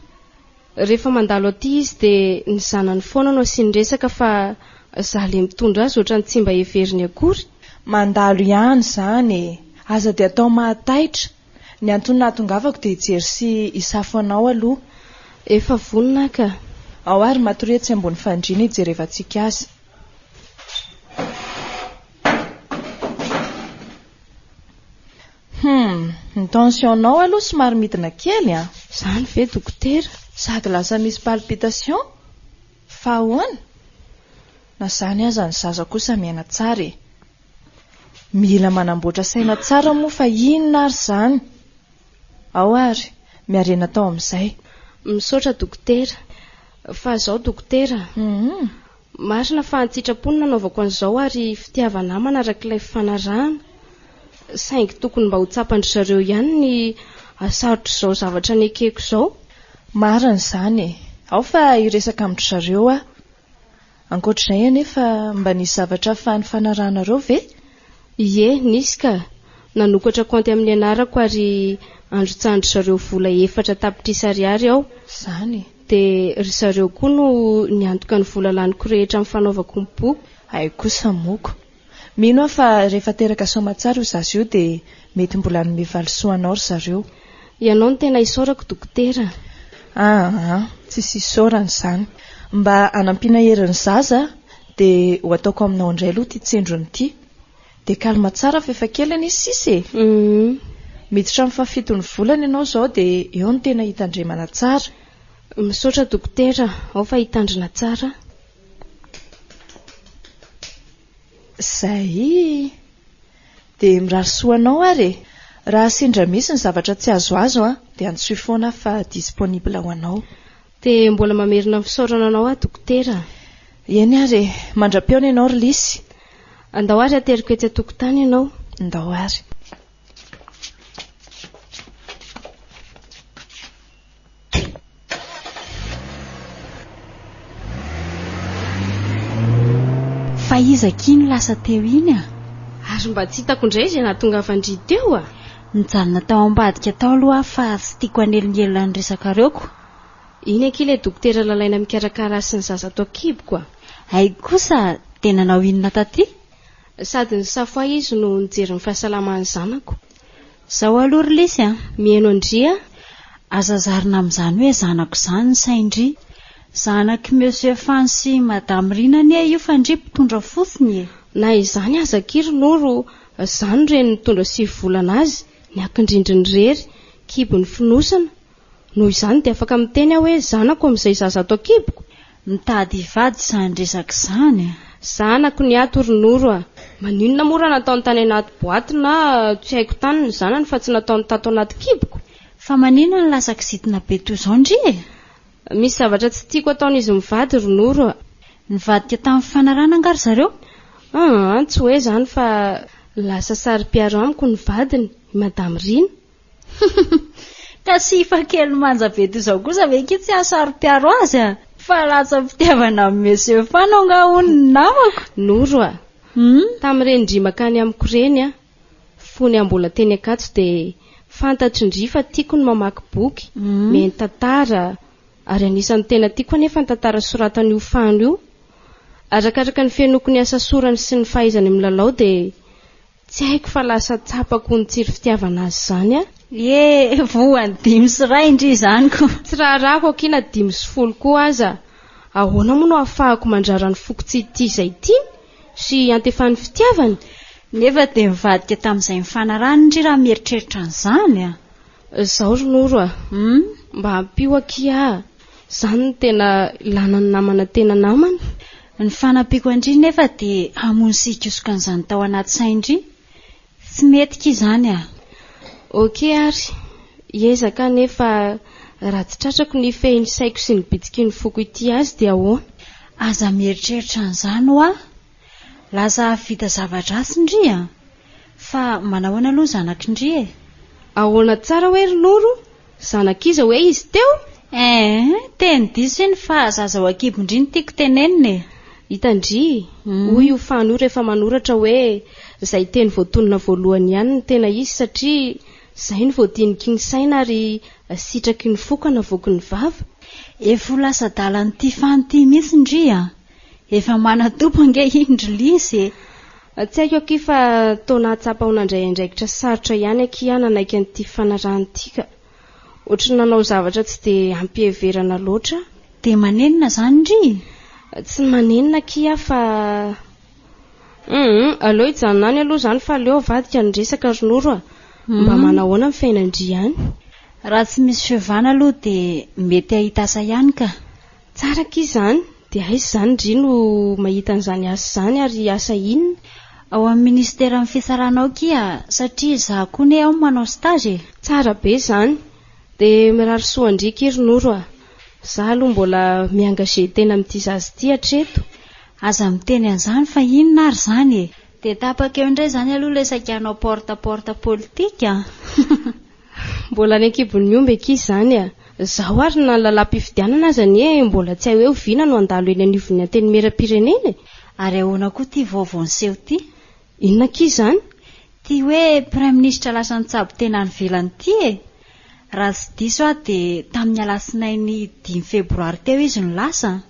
Rehefa mandalo aty izy dia ny zanany foana no asiany resaka fa za le mitondra azy ohatran'ny tsy mba heveriny akory. Mandalo ihany izany e! Aza dia atao mahataitra. Ny antony nahatongavako dia hijery sy hisafo anao aloha. Efa vonona aho ka. Ao ary matoria etsy ambony fandriana hijerevantsika azy. Hum, ny tension-nao aloha somary midina kely an! Izany ve dokotera? Sady lasa misy palpitation? Fa ahoana? Na izany aza ny zaza kosa miaina tsara e! Mila manamboatra saina tsara moa fa inona ary izany? Ao ary, miarena tao amin'izay. Misaotra dokotera. Fa izao dokotera a! Marina fa an-tsitrapo no nanaovako an'izao ary fitiava-namana araka ilay fifanarahana. Saingy tokony mba ho tsapan-dry zareo ihany ny hasarotr'izao zavatra nekeko izao. Marina izany e! Ao fa hiresaka amin-dry zareo aho. Ankoatr'izay anefa, mba nisy zavatra hafa nifanarahanareo ve? Ie, nisy ka. Nanokatra kaonty amin'ny anarako ary androtsahan-dry zareo vola 4 tapitrisa ariary aho. Izany e! Dia ry zareo koa no niantoka ny vola laniko rehetra amin'ny fanaovako ny boky. Hay kosa moko. Mino aho fa rehefa teraka soamatsara io zaza io dia mety mbola hanome valisoa anao ry zareo. Ianao no tena isaorako dokotera. Aa, tsisy isaorana izany. Mba hanampiana hery ny zaza dia ho ataoko aminao indray aloha ity tsindrona ity. Dia calme tsara fa efa kely anie sisa e! Miditra amin'ny fahafiton'ny volana ianao izao dia eo no tena hitandremana tsara. Misaotra dokotera, ao fa hitandrina tsara aho. Izay! Dia mirary soa anao ary e! Raha sendra misy ny zavatra tsy azoazo an, dia antsoy foana aho fa disponible ho anao. Dia mbola mamerina ny fisaorana anao aho dokotera a! Eny ary e! Mandra-pihaona ianao ry Lisy. Andao ary ateriko etsy an-tokotany ianao. Ndao ary. Fa iza akia no lasa teo iny a? Ary mba tsy hitako indray izay nahatongavan-dry teo a! Nijanona tao ambadika tao aloha aho fa tsy tiako hanelingelina ny resakareo ko. Iny akia ilay dokotera Lalaina mikarakara ahy sy ny zaza ato an-kiboko a! Hay kosa dia nanao inona taty? Sady nisafo ahy izy no nijery ny fahasalaman'ny zanako. Zao aloha ry Lisy a! Mihaino an-dry a! Aza zarina amin'izany hoe zanako izany ny sain-dry. Zanak'i Monsieur Fano sy Madame Rina anie io fa ndry mpitondra fotsiny e! Na izany aza akia ry Noro, za no reny nitondra 9 volana azy, niakin-drindrina irery, kibo nifonosana. Noho izany dia afaka miteny aho hoe zanako amin'izay zaza ato an-kiboko. Mitady hivady izany resaka izany a! Zanako ny ato ry Noro a! Maninona moa raha nataony tany anaty boaty na tsy haiko tany ny zanany fa tsy nataony tato anaty kiboko? Fa maninona no lasa kizitina be toy izao ndry e? Misy zavatra tsy tiako ataon'izy mivady ry Noro a! Nivadika tamin'ny fifanarahana angaha ry zareo? Aa, tsy hoe izany fa lasa saro-piaro amiko ny vadiny, i Madame Rina. Ka sipa kely manja be toy izao kosa ve akia tsy hahasaro-piaro azy a? Fa latsa-pitiavana amin'i Monsieur Fano angaha hono ny namako? Noro a! Tamin'ireny ndry mankany amiko ireny a, fony aho mbola teny Ankatso dia fantatry ndry fa tiako ny mamaky boky, mihaino tantara, ary anisan'ny tena tiako anefa ny tantara soratan'io Fano io. Arakaraka ny fihainoako ny asa sorany sy ny fahaizany milalao dia Tsy haiko fa lasa tsapako ho nitsiry fitiavana azy izany aho. Ie, voan'ny 5 sy 1 ndry izany ko. Tsy raharahako akia na 15 koa aza. Ahoana moa no ahafahako mandrara ny foko tsy hitia izay tiany sy hiantefan'ny fitiavany? Nefa dia nivadika tamin'izay nifanarahany ndry raha mieritreritra an'izany a! Izao ry Noro a! Mba ampio akia aho. Izany no tena ilana ny namana tena namana. Ny fanampiako an-dry nefa dia hamono sy hikosoka an'izany tao anaty sain-dry. Tsy mety ki izany a! Ok ary, hiezaka aho nefa raha tsy tratrako ny hifehy ny saiko sy ny bitsiky ny foko hitia azy dia ahoana? Aza mieritreritra an'izany hoa! Lasa hahavita zava-dratsy ndry a! Fa manahoana aloha ny zanak'i ndry e? Ahoana tsara hoe ry Noro? Zanak'iza hoe izy teo? Eeh, teny diso iny fa zaza ao an-kibon-dry no tiako tenenina e! Hitan-dry, hoy io Fano io rehefa manoratra hoe izay teny voatonona voalohany ihany no tena izy satria izay no voadiniky ny saina ary sitraky ny fo ka navoaky ny vava. Efa ho lasa adalan'ity Fano ity mihitsy ndry a! Efa manan-tompo ange iny ry Lisy e! Tsy haiko akia fa toa nahatsapa ho nandray andraikitra sarotra ihany akia aho nanaiky an'ity fifanarahana ity ka. Ohatry ny nanao zavatra tsy dia ampiheverana loatra aho. Dia manenina izany ndry? Tsy manenina akia aho fa. Humm, aleo hijanona any aloha izany fa aleo avadika ny resaka ry Noro a! Mba manahoana ny fiainan-dry any? Raha tsy misy fiovana aloha dia mety hahita asa ihany ka. Tsara akia izany, dia aiza izany ndry no mahita an'izany asa izany ary asa inona? Ao amin'ny ministeran'ny fitsarana ao kia satria izaho koa ne ao manao stage e! Tsara be izany, dia mirary soa an-dry akia ry Noro a! Za aloha mbola mi-engager tena amin'ity zaza ity hatreto. Aza miteny an'izany fa inona ary izany e! Dia tapaka eo indray izany aloha ilay saika hanao porte à porte politique an! Mbola any an-kibon'ny omby akia izany a! Zaho ary na ny lalam-pifidianana aza anie mbola tsy hay hoe oviana no handalo eny anivon'ny antenimieram-pirenena e! Ary ahoana koa ity vaovao niseho ity? Inona akia izany? Ity hoe praiminisitra lasa nitsabo tena any ivelany ity e! Raha tsy diso aho dia tamin'ny alatsinainy dimy febroary teo izy no lasa an!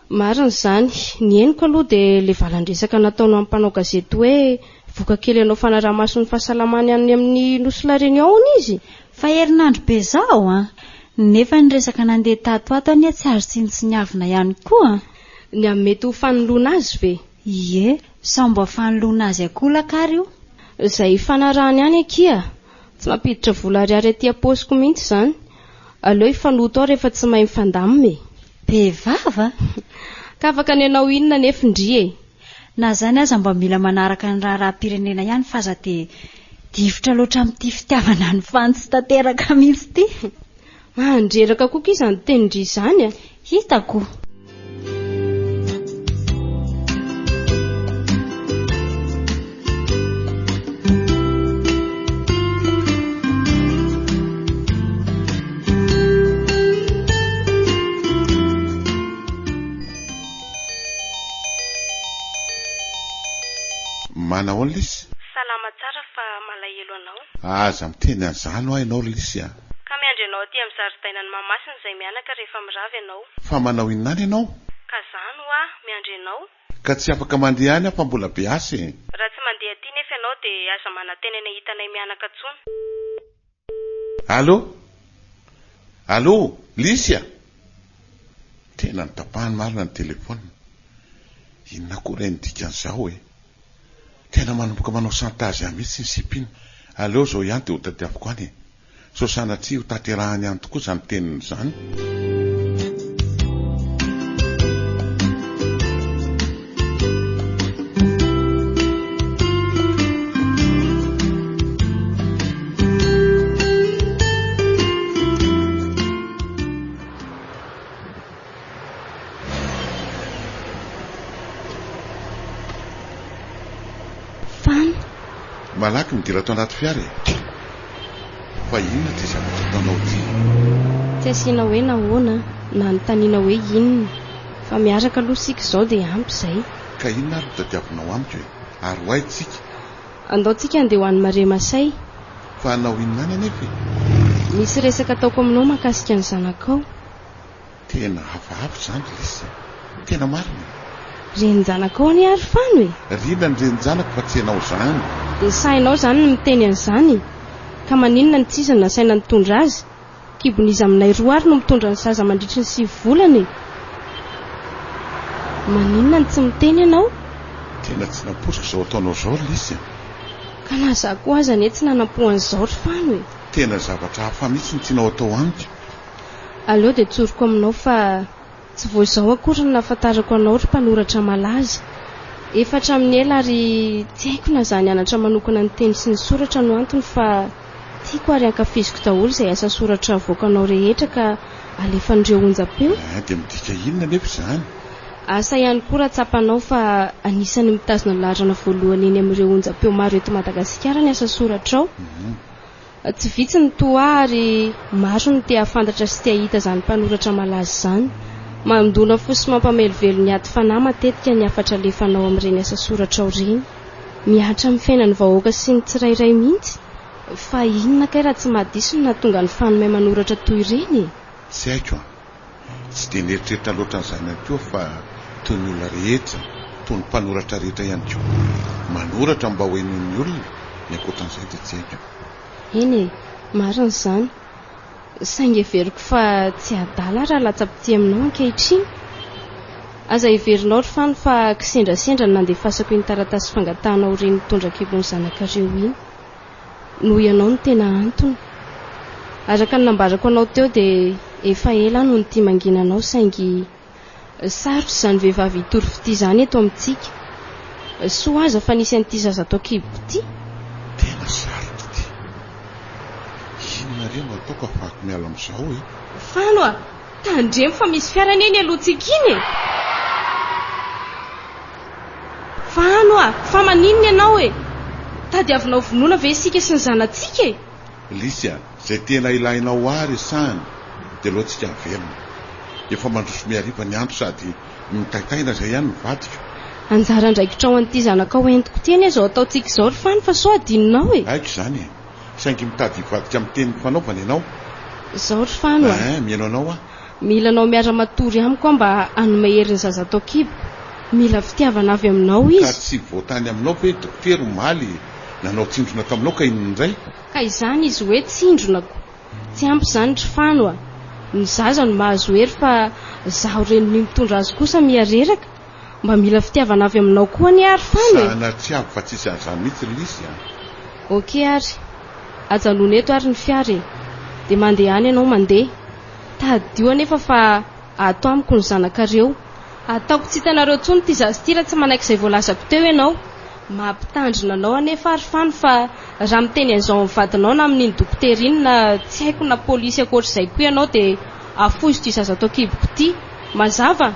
Marina izany. Ny henoko aloha dia ilay valan-dresaka nataonao amin'ny mpanao gazety hoe voka kely hanao fanaraha-maso ny fahasalamany any amin'ny Nosy La Réunion hono izy. Fa herinandro be izao an! Nefa ny resaka nandeha tato ato anie tsy azo tsinontsiniavina ihany koa an! Ny amin'ny mety ho fanoloana azy ve? Ie, sao mba fanoloana azy ankolaka ary io? Izay ifanarahany any akia! Tsy mampiditra vola ariary aty am-paosiko mihitsy izany. Aleo hifanoto ao rehefa tsy mahay mifandamina e! Be vava? Ka afaka ny hanao inona anefa ndry e? Na izany aza mba mila manaraka ny raharaham-pirenena ihany f'aza dia difotra loatra amin'ity fitiavana ny fany tsy tanteraka mihitsy ity. Mandreraka koa k'izany izany tenin-dry izany a! Hitako. Manahoana Lisy? Salama tsara fa malahelo anao. Aza miteny an'izany hoa ianao ry Lisy a! Ka miandry anao aty amin'ny zaridainan'i Mahamasina izay mianaka rehefa mirava ianao. Fa manao inona any ianao? Ka zany hoa, miandry anao. Ka tsy afaka mandeha any aho fa mbola be asa e! Raha tsy mandeha aty nefa ianao dia aza manantena ny hahita anay mianaka intsony. Allô? Allô? Lisy a! Tena notapahany marina ny téléphone. Inona koa re ny dikan'izao e? Tena manomboka manao chantage ahy mihitsy ny sipa iny. Aleo izao ihany dia hotadiaviko any e! Sao sanatria ho tanterahany ihany tokoa izany teniny izany. Fano. Malaky midira ato anaty fiara e! Fa inona ity zavatra ataonao ity? Tsy asiana hoe nahoana na anontaniana hoe inona fa miaraka aloha isika izao dia ampy izay. Ka inona ary no tadiavinao amiko e? Ary ho aiza isika? Andao tsika handeha ho any Marais Masay. Fa hanao inona any anefa e? Misy resaka ataoko aminao mahakasika ny zanakao. Tena hafahafa izany ry Lisy a! Tena marina e! Renin-janakao anie ary Fano e! Rina ny renin-janako fa tsy ianao izany. Dia sahinao izany ny miteny an'izany e! Ka maninona ny tsy izy no nasaina nitondra azy? Kibon'iza aminay roa ary no mitondra ny zaza mandritry ny 9 volana e! Maninona no tsy miteny ianao? Tena tsy nampoiziko izao ataonao izao ry Lisy a! Ka na izaho koa aza anie tsy nanam-po an'izao ry Fano e! Tena zavatra hafa mihitsy no tianao atao amiko. Aleo dia tsoriko aminao fa tsy vao izao akory no nahafantarako anao ry mpanoratra malaza. Efa hatramin'ny ela ary tsy haiko na izaho nianatra manokana ny teny sy ny soratra no antony fa tiako ary ankafiziko daholo izay asa soratra avoakanao rehetra ka alefan'ireo onjam-peo. Eh, dia midika inona anefa izany? Asa ihany koa raha tsapanao fa anisan'ny mitazona ny laharana voalohany eny amin'ireo onjam-peo maro eto Madagasikara ny asa soratrao. Tsy vitsy ny toa ahy ary maro ny te hahafantatra sy te hahita izany mpanoratra malaza izany. Mandona fo sy mampamelovelo ny ady fanahy matetika ny hafatra alefanao amin'ireny asa soratrao ireny. Mihatra amin'ny fiainan'ny vahoaka sy ny tsirairay mihitsy. Fa inona kay raha tsy mahadiso no nahatonga an'i Fanome manoratra toy ireny e? Tsy haiko an! Tsy dia nieritreritra loatra an'izany ihany koa fa toy ny olona rehetra, toy ny mpanoratra rehetra ihany koa. Manoratra mba ho henoin'ny olona, ny ankoatran'izay dia tsy haiko. Eny e, marina izany. Saingy heveriko fa tsy adala aho raha latsa-pitia aminao ankehitriny. Aza heverinao ry Fano fa kisendrasendra ny nandefasako iny taratasy fangatahana ho reny mitondra kibon'ny zanakareo iny. Noho ianao no tena antony. Araka ny nambarako anao teo dia efa ela aho no nitia mangina anao saingy sarotra izany vehivavy hitory fitia izany eto amintsika. Soa aza fa nisy an'ity zaza ato an-kiboko ity. Tena sarotra ity. Inona re no ataoko ahafahako miala amin'izao e? Fano a! Tandremo fa misy fiara anie iny alohantsika iny e! Fano a! Fa maninona ianao e? Tadiavinao vonoina ve isika sy ny zanatsika e? Lisy a! Izay tena ilainao ahy resahana dia aleo tsika miverina. Efa mandroso mihariva ny andro sady mitaintaina izay ihany ny vadiko. Anjara andraikitrao an'ity zanakao entiko ity anie izao ataontsika izao ry Fano fa sao adinonao e! Haiko izany e! Saingy mitady hivadika amin'ny teny nifanaovana ianao. Izao ry Fano a! Eeh, mihaino anao aho. Mila anao miara-matory amiko aho mba hanome hery ny zaza ato an-kiboko. Mila fitiavana avy aminao Ka izy. tsy vao tany aminao ve dokotera omaly nanao tsindrona taminao ka inona indray? Ka izany izy hoe tsindronako. Tsy ampy izany ry Fano a! Ny zaza no mahazo hery fa zaho renin'io mitondra azy kosa miha reraka. Mba mila fitiavana avy aminao koa anie ary Fano e! Sanatria avy fa tsisy an'izany mihitsy ry Lisy a! Ok ary. Ajanony eto ary ny fiara e! Dia mandehana ianao mandeha. Tadidio anefa fa ato amiko ny zanakareo. Ataoko tsy hitanareo intsony ity zaza ity raha tsy manaiky izay voalazako teo ianao. Mampitandrina anao anefa ary Fano fa raha miteny an'izao amin'ny vadinao na amin'iny dokotera iny na tsy haiko na polisy ankoatr'izay koa ianao dia afoizo ity zaza ato an-kiboko ity. Mazava?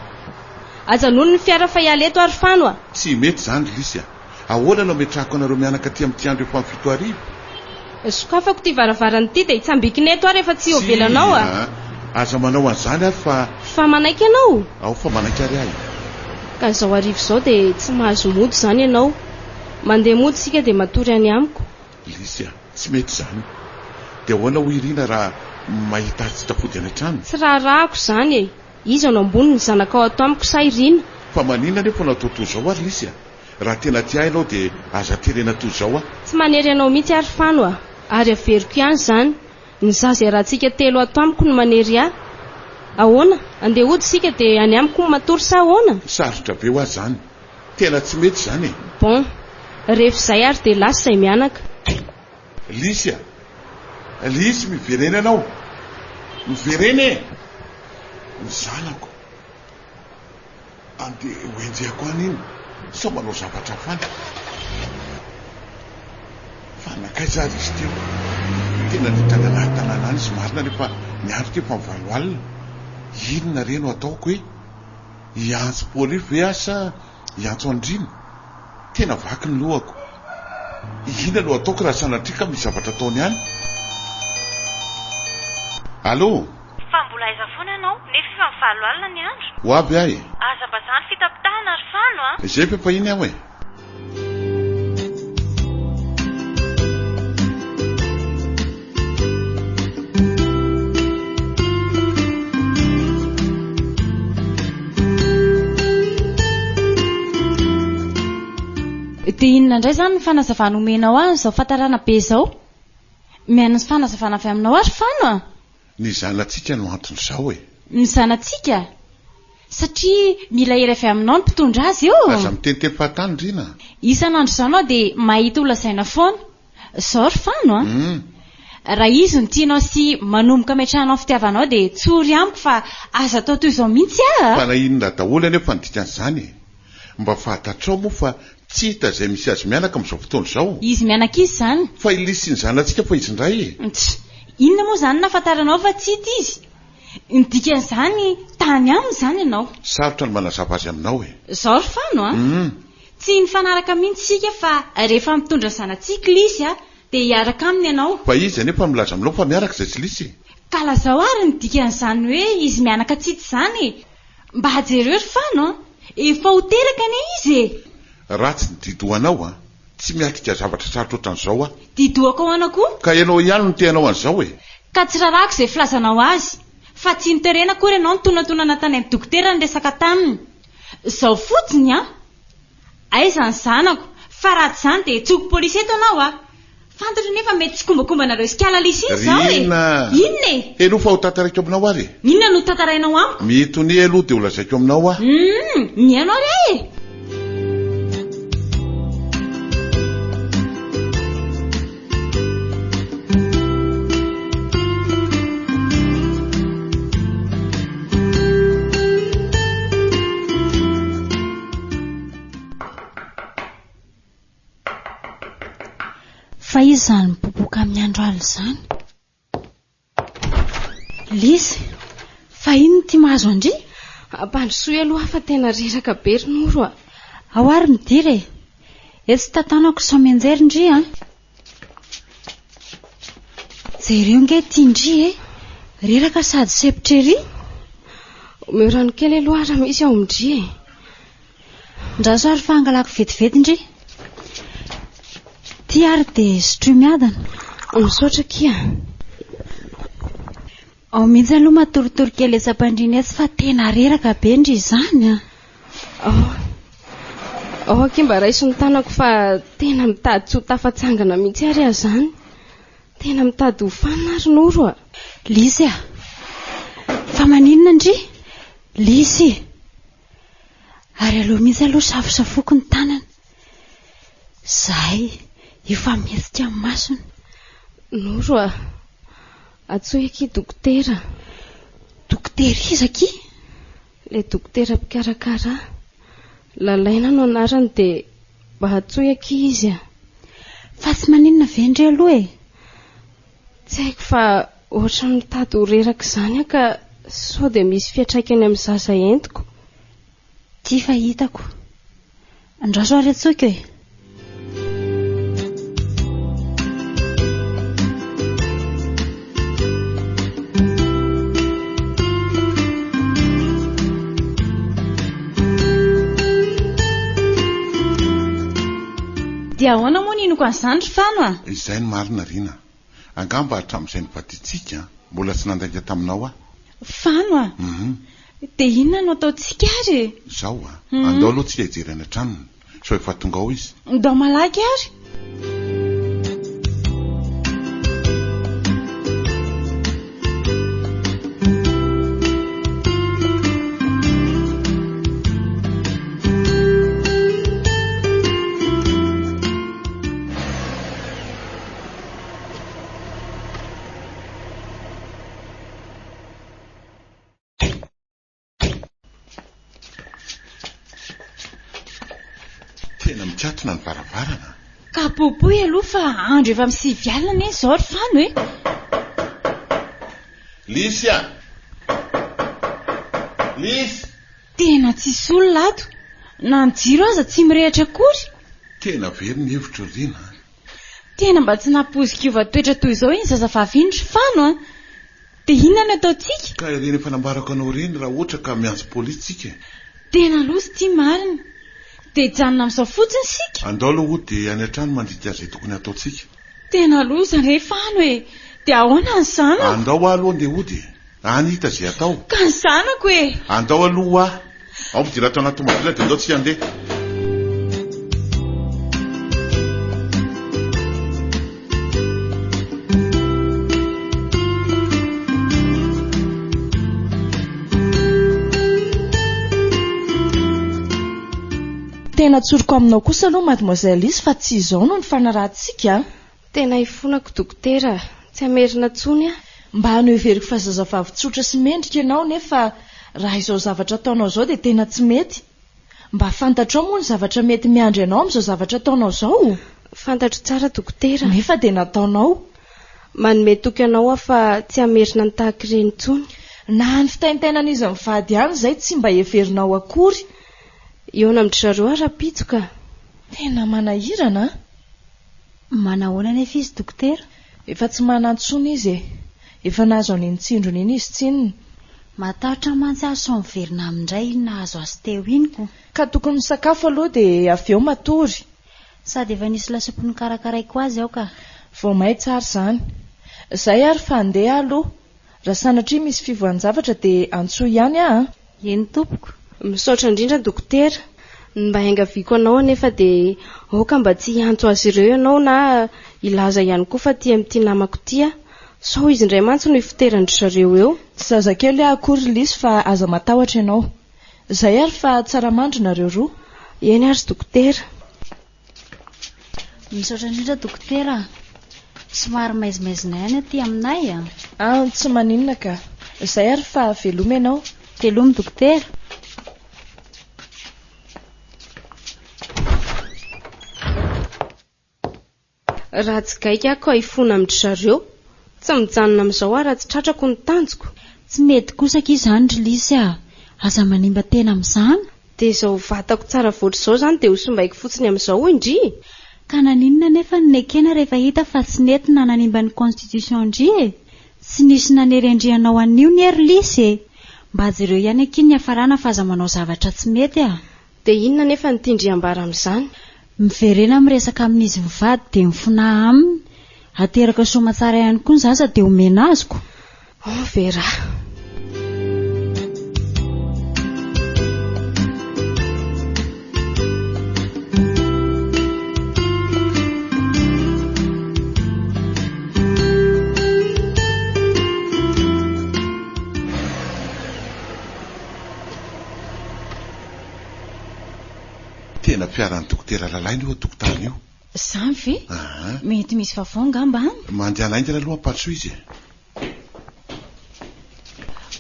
Ajanony ny fiara fa hiala eto ary Fano a! Tsy mety izany ry Lisy a! Ahoana no ametrahako anareo mianaka aty amin'ity andro efa amin'ny 7000? Sokafako ity varavarana ity dia hitsambikina eto aho rehefa tsy eo avelanao a! Tsia, aza manao an'izany ary fa. Fa manaiky ianao? Ao fa manaiky ary aho e! Ka izao hariva izao dia tsy mahazo mody izany ianao. Mandeha mody isika dia matory any amiko. Lisy a! Tsy mety izany. Dia ahoana hoy Rina raha mahita ahy tsy tafody any an-trano? Tsy raharahako izany e! Iza no ambony ny zanakao ato amiko sa i Rina? Fa maninona anefa no atao toy izao ary Lisy a? Raha tena tia ahy ianao dia aza terena toy izao aho. Tsy manery anao mihitsy ary Fano a! Ary averiko ihany izany. Ny zaza iarahantsika telo ato amiko no manery ahy. Ahoana? Andeha hody isika dia any amiko no matory sa ahoana? Sarotra be hoa izany. Tena tsy mety izany e! Bon. Rehefa izay ary dia lasa izay mianaka. Lisy a! Lisy, miverena ianao! Miverena e! Ny zanako. Andeha ho enjehako any iny sao manao zavatra hafa any. Fa nankaiza ary izy teo? Tena niditra any anaty tanàna any izy marina nefa ny andro teo efa valo alina. Inona re no ataoko e? Hiantso polisy ve aho sa hiantso an'i Rina? Tena vaky ny lohako. Inona no ataoko raha sanatria ka misy zavatra ataony any? Allô? Fa mbola aiza foana ianao nefa efa mivalo alina ny andro? Ho avy aho e! Aza mba zany fitapitahana ry Fano a! Izay fa efa iny aho e! Dia inona indray izany ny fanazavana omenao ahy amin'izao fahatarana be izao? Mihaino ny fanazavana avy aminao aho ry Fano a! Ny zanatsika no anton'izao e! Ny zanatsika? Satria mila hery avy aminao ny mpitondra azy io! Aza miteniteny fahatany Rina a! Isan'andro izao ianao dia mahita ho lazaina foana. Izao ry Fano a! Raha izy no tianao sy manomboka ametrahanao ny fitiavanao dia tsory amiko fa aza atao toy izao mihitsy aho a! Fa na inona daholo anefa ny dikan'izany e! Mba fantatrao moa fa tsy hita izay misy azy mianaka amin'izao fotoana izao? Izy mianaka izy izany? Fa i Lisy sy ny zanatsika fa izy indray e! Tch! Inona moa izany nahafantaranao fa tsy hita izy? Ny dikan'izany tany aminy izany ianao. Sarotra ny manazava azy aminao e! Izao ry Fano a! Tsy nifanaraka mihitsy isika fa rehefa mitondra ny zanatsika Lisy a, dia hiaraka aminy ianao. Fa izy anefa milaza aminao fa miaraka izay tsy Lisy e! Ka lazao ary ny dikan'izany hoe izy mianaka tsy hita izany e! Mba jereo ry Fano a! Efa ho teraka anie izy e! Ratsy ny didohanao a! Tsy miatrika zavatra sarotra ohatran'izao aho. Didohako ahoana koa? Ka ianao ihany no te hanao an'izao e! Ka tsy rarahako izay filazanao azy. Fa tsy noterena akory ianao nitonantonana tany amin'ny dokotera niresaka taminy. Izao fotsiny an! Aiza ny zanako? Fa raha tsy izany dia hetsoko polisy eto ianao a! Fantatro nefa mety tsikombakombanareo sy kala lisy iny izao e! Rina! Inona e? Henoy fa ho tantaraiko aminao ary e! Inona no tantarainao amiko? Mitonia aloha dia ho lazaiko aminao aho. Humm! Mihaino ary aho e! Fa iza izany mipopoka amin'ny andro alina izany? Lisy, fa inona ity mahazo an-dry? Ampandrosoy aloha aho fa tena reraka be ry Noro a! Ao ary midira e! Etsy tantanako sao mianjera ndry a! Jereo nge ity ndry e! Reraka sady sempotra ery! Omeo rano kely aloha raha misy ao amin-dry e! Ndraso ary fa hangalako vetivety ndry. Ity ary dia sotroy miadana. Misaotra akia. Ao mihitsy aloha matoritory kely etsy am-pandriana etsy fa tena reraka be ndry izany a. Ao, ao akia mba raiso ny tanako fa tena mitady tsy ho tafatsangana mihitsy ary aho izany. Tena mitady ho fanina ary Noro a. Lisy a! Fa maninona ndry? Lisy! Ary aleo mihitsy aloha safosafoko ny tanana. Izay, io fa mihetsika ny masony. Noro a! Antsoy akia dokotera. Dokotera iza akia? Ilay dokotera mpikarakara ahy. Lalaina no anarany dia mba antsoy akia izy a! Fa tsy maninona ve ndry aloha e? Tsy haiko fa ohatran'ny mitady ho reraka izany aho ka sao dia misy fiantraikany amin'ny zaza entiko. Ity fa hitako. Andraso ary antsoiko e. Dia ahoana moa ny inoko an'izany ry Fano a? Izay no marina Rina. Angamba hatramin'izay nivadiantsika, mbola tsy nandainga taminao aho. Fano a! Dia inona no ataontsika ary e? Izao a! Andao aloha tsika hijery any an-tranony, sao efa tonga ao izy. Ndao malaky ary! Tena mikatona ny varavarana. Ka popoy aloha fa andro efa misivy alina anie izao ry Fano e! Lisy a! Lisy! Tena tsisy olona ato, na ny jiro aza tsy mirehitra akory. Tena very ny hevitro ry Rina a! Tena mba tsy nampoiziko hiova toetra toy izao iny zazavavy iny ry Fano a! Dia inona no ataontsika? Ka ireny efa nambarako anao ireny raha ohatra ka miantso polisy tsika e! Tena loza ity marina! Dia hijanona amin'izao fotsiny isika? Andao aloha hody any an-trano mandinika izay tokony hataontsika. Tena loza re Fano e! Dia ahoana ny zanako? Andao aho aloha andeha hody e! Any hita izay atao. Ka ny zanako e! Andao aloha hoa! Ao midira ato anaty tomobila dia andao tsika handeha. Tena tsoriko aminao kosa aloha mademoiselle Lisy fa tsy izao no nifanarahantsika a! Tena ifonako dokotera a! Tsy hamerina intsony aho. Mba noheveriko fa zazavavy tsotra sy mendrika ianao nefa raha izao zavatra ataonao izao dia tena tsy mety. Mba fantatrao moa ny zavatra mety miandry anao amin'izao zavatra ataonao izao? Fantatro tsara dokotera. Nefa dia nataonao. Manome toky anao aho fa tsy hamerina ny tahaka ireny intsony. Na ny fitaintainan'izy mivady ihany izay tsy mba heverinao akory. Hihaona amin-dry zareo aho rahampitso ka. Tena manahirana an! Manahoana anefa izy dokotera? Efa tsy manan-tsony izy e! Efa nahazo an'iny tsindrona iny izy tsinona. Matahotra mantsy aho sao miverina aminy indray iny nahazo azy teo iny ko. Ka tokony misakafo aloha dia avy eo matory. Sady efa nisy lasopy nokarakaraiko azy ao ka. Vao may tsara izany. Izay ary fa andeha aloha. Raha sanatria misy fivoahan-javatra dia antsoy ihany aho an! Eny tompoko. Misaotra indrindra dokotera. Ny mba iangaviako anao anefa dia aoka mba tsy hiantso azy ireo ianao na hilaza ihany koa fa tia amin'ity namako ity aho. Sao izy indray mantsy no hifoteran-dry zareo eo. Tsy zazakely aho akory ry Lisy fa aza matahotra ianao. Izay ary fa tsara mandry nareo roa. Eny ary dokotera. Misaotra indrindra dokotera a! Somary maizimaizina ihany aty aminay a! An, tsy maninona ka. Izay ary fa veloma ianao. Veloma dokotera. Raha tsy gaigy aho ka hifona amin-dry zareo. Tsy mijanona amin'izao aho raha tsy tratrako ny tanjoko. Tsy mety kosa akia izany ry Lisy a! Aza manimba tena amin'izany. Dia izao vatako tsara voatra izao izany dia ho simbaiko fotsiny amin'izao hoy ndry? Ka naninona anefa no nekena rehefa hita fa tsy nety na nanimba ny constitution-ndry e? Tsy nisy nanery an-dry hanao an'io nie ry Lisy e! Mba jereo ihany akia ny hiafarana fa aza manao zavatra tsy mety a! Dia inona anefa no tian-dry ambara amin'izany? Miverena miresaka amin'izy mivady dia mifonaha aminy, ateraka soamatsara ihany koa ny zaza dia omena azy ko. On verra. Tena fiaran'i Dokotera Lalaina io an-tokotany io. Izany ve? Aa. Mety misy vaovao angamba any. Mandehana haingana aloha ampandrosoy izy e.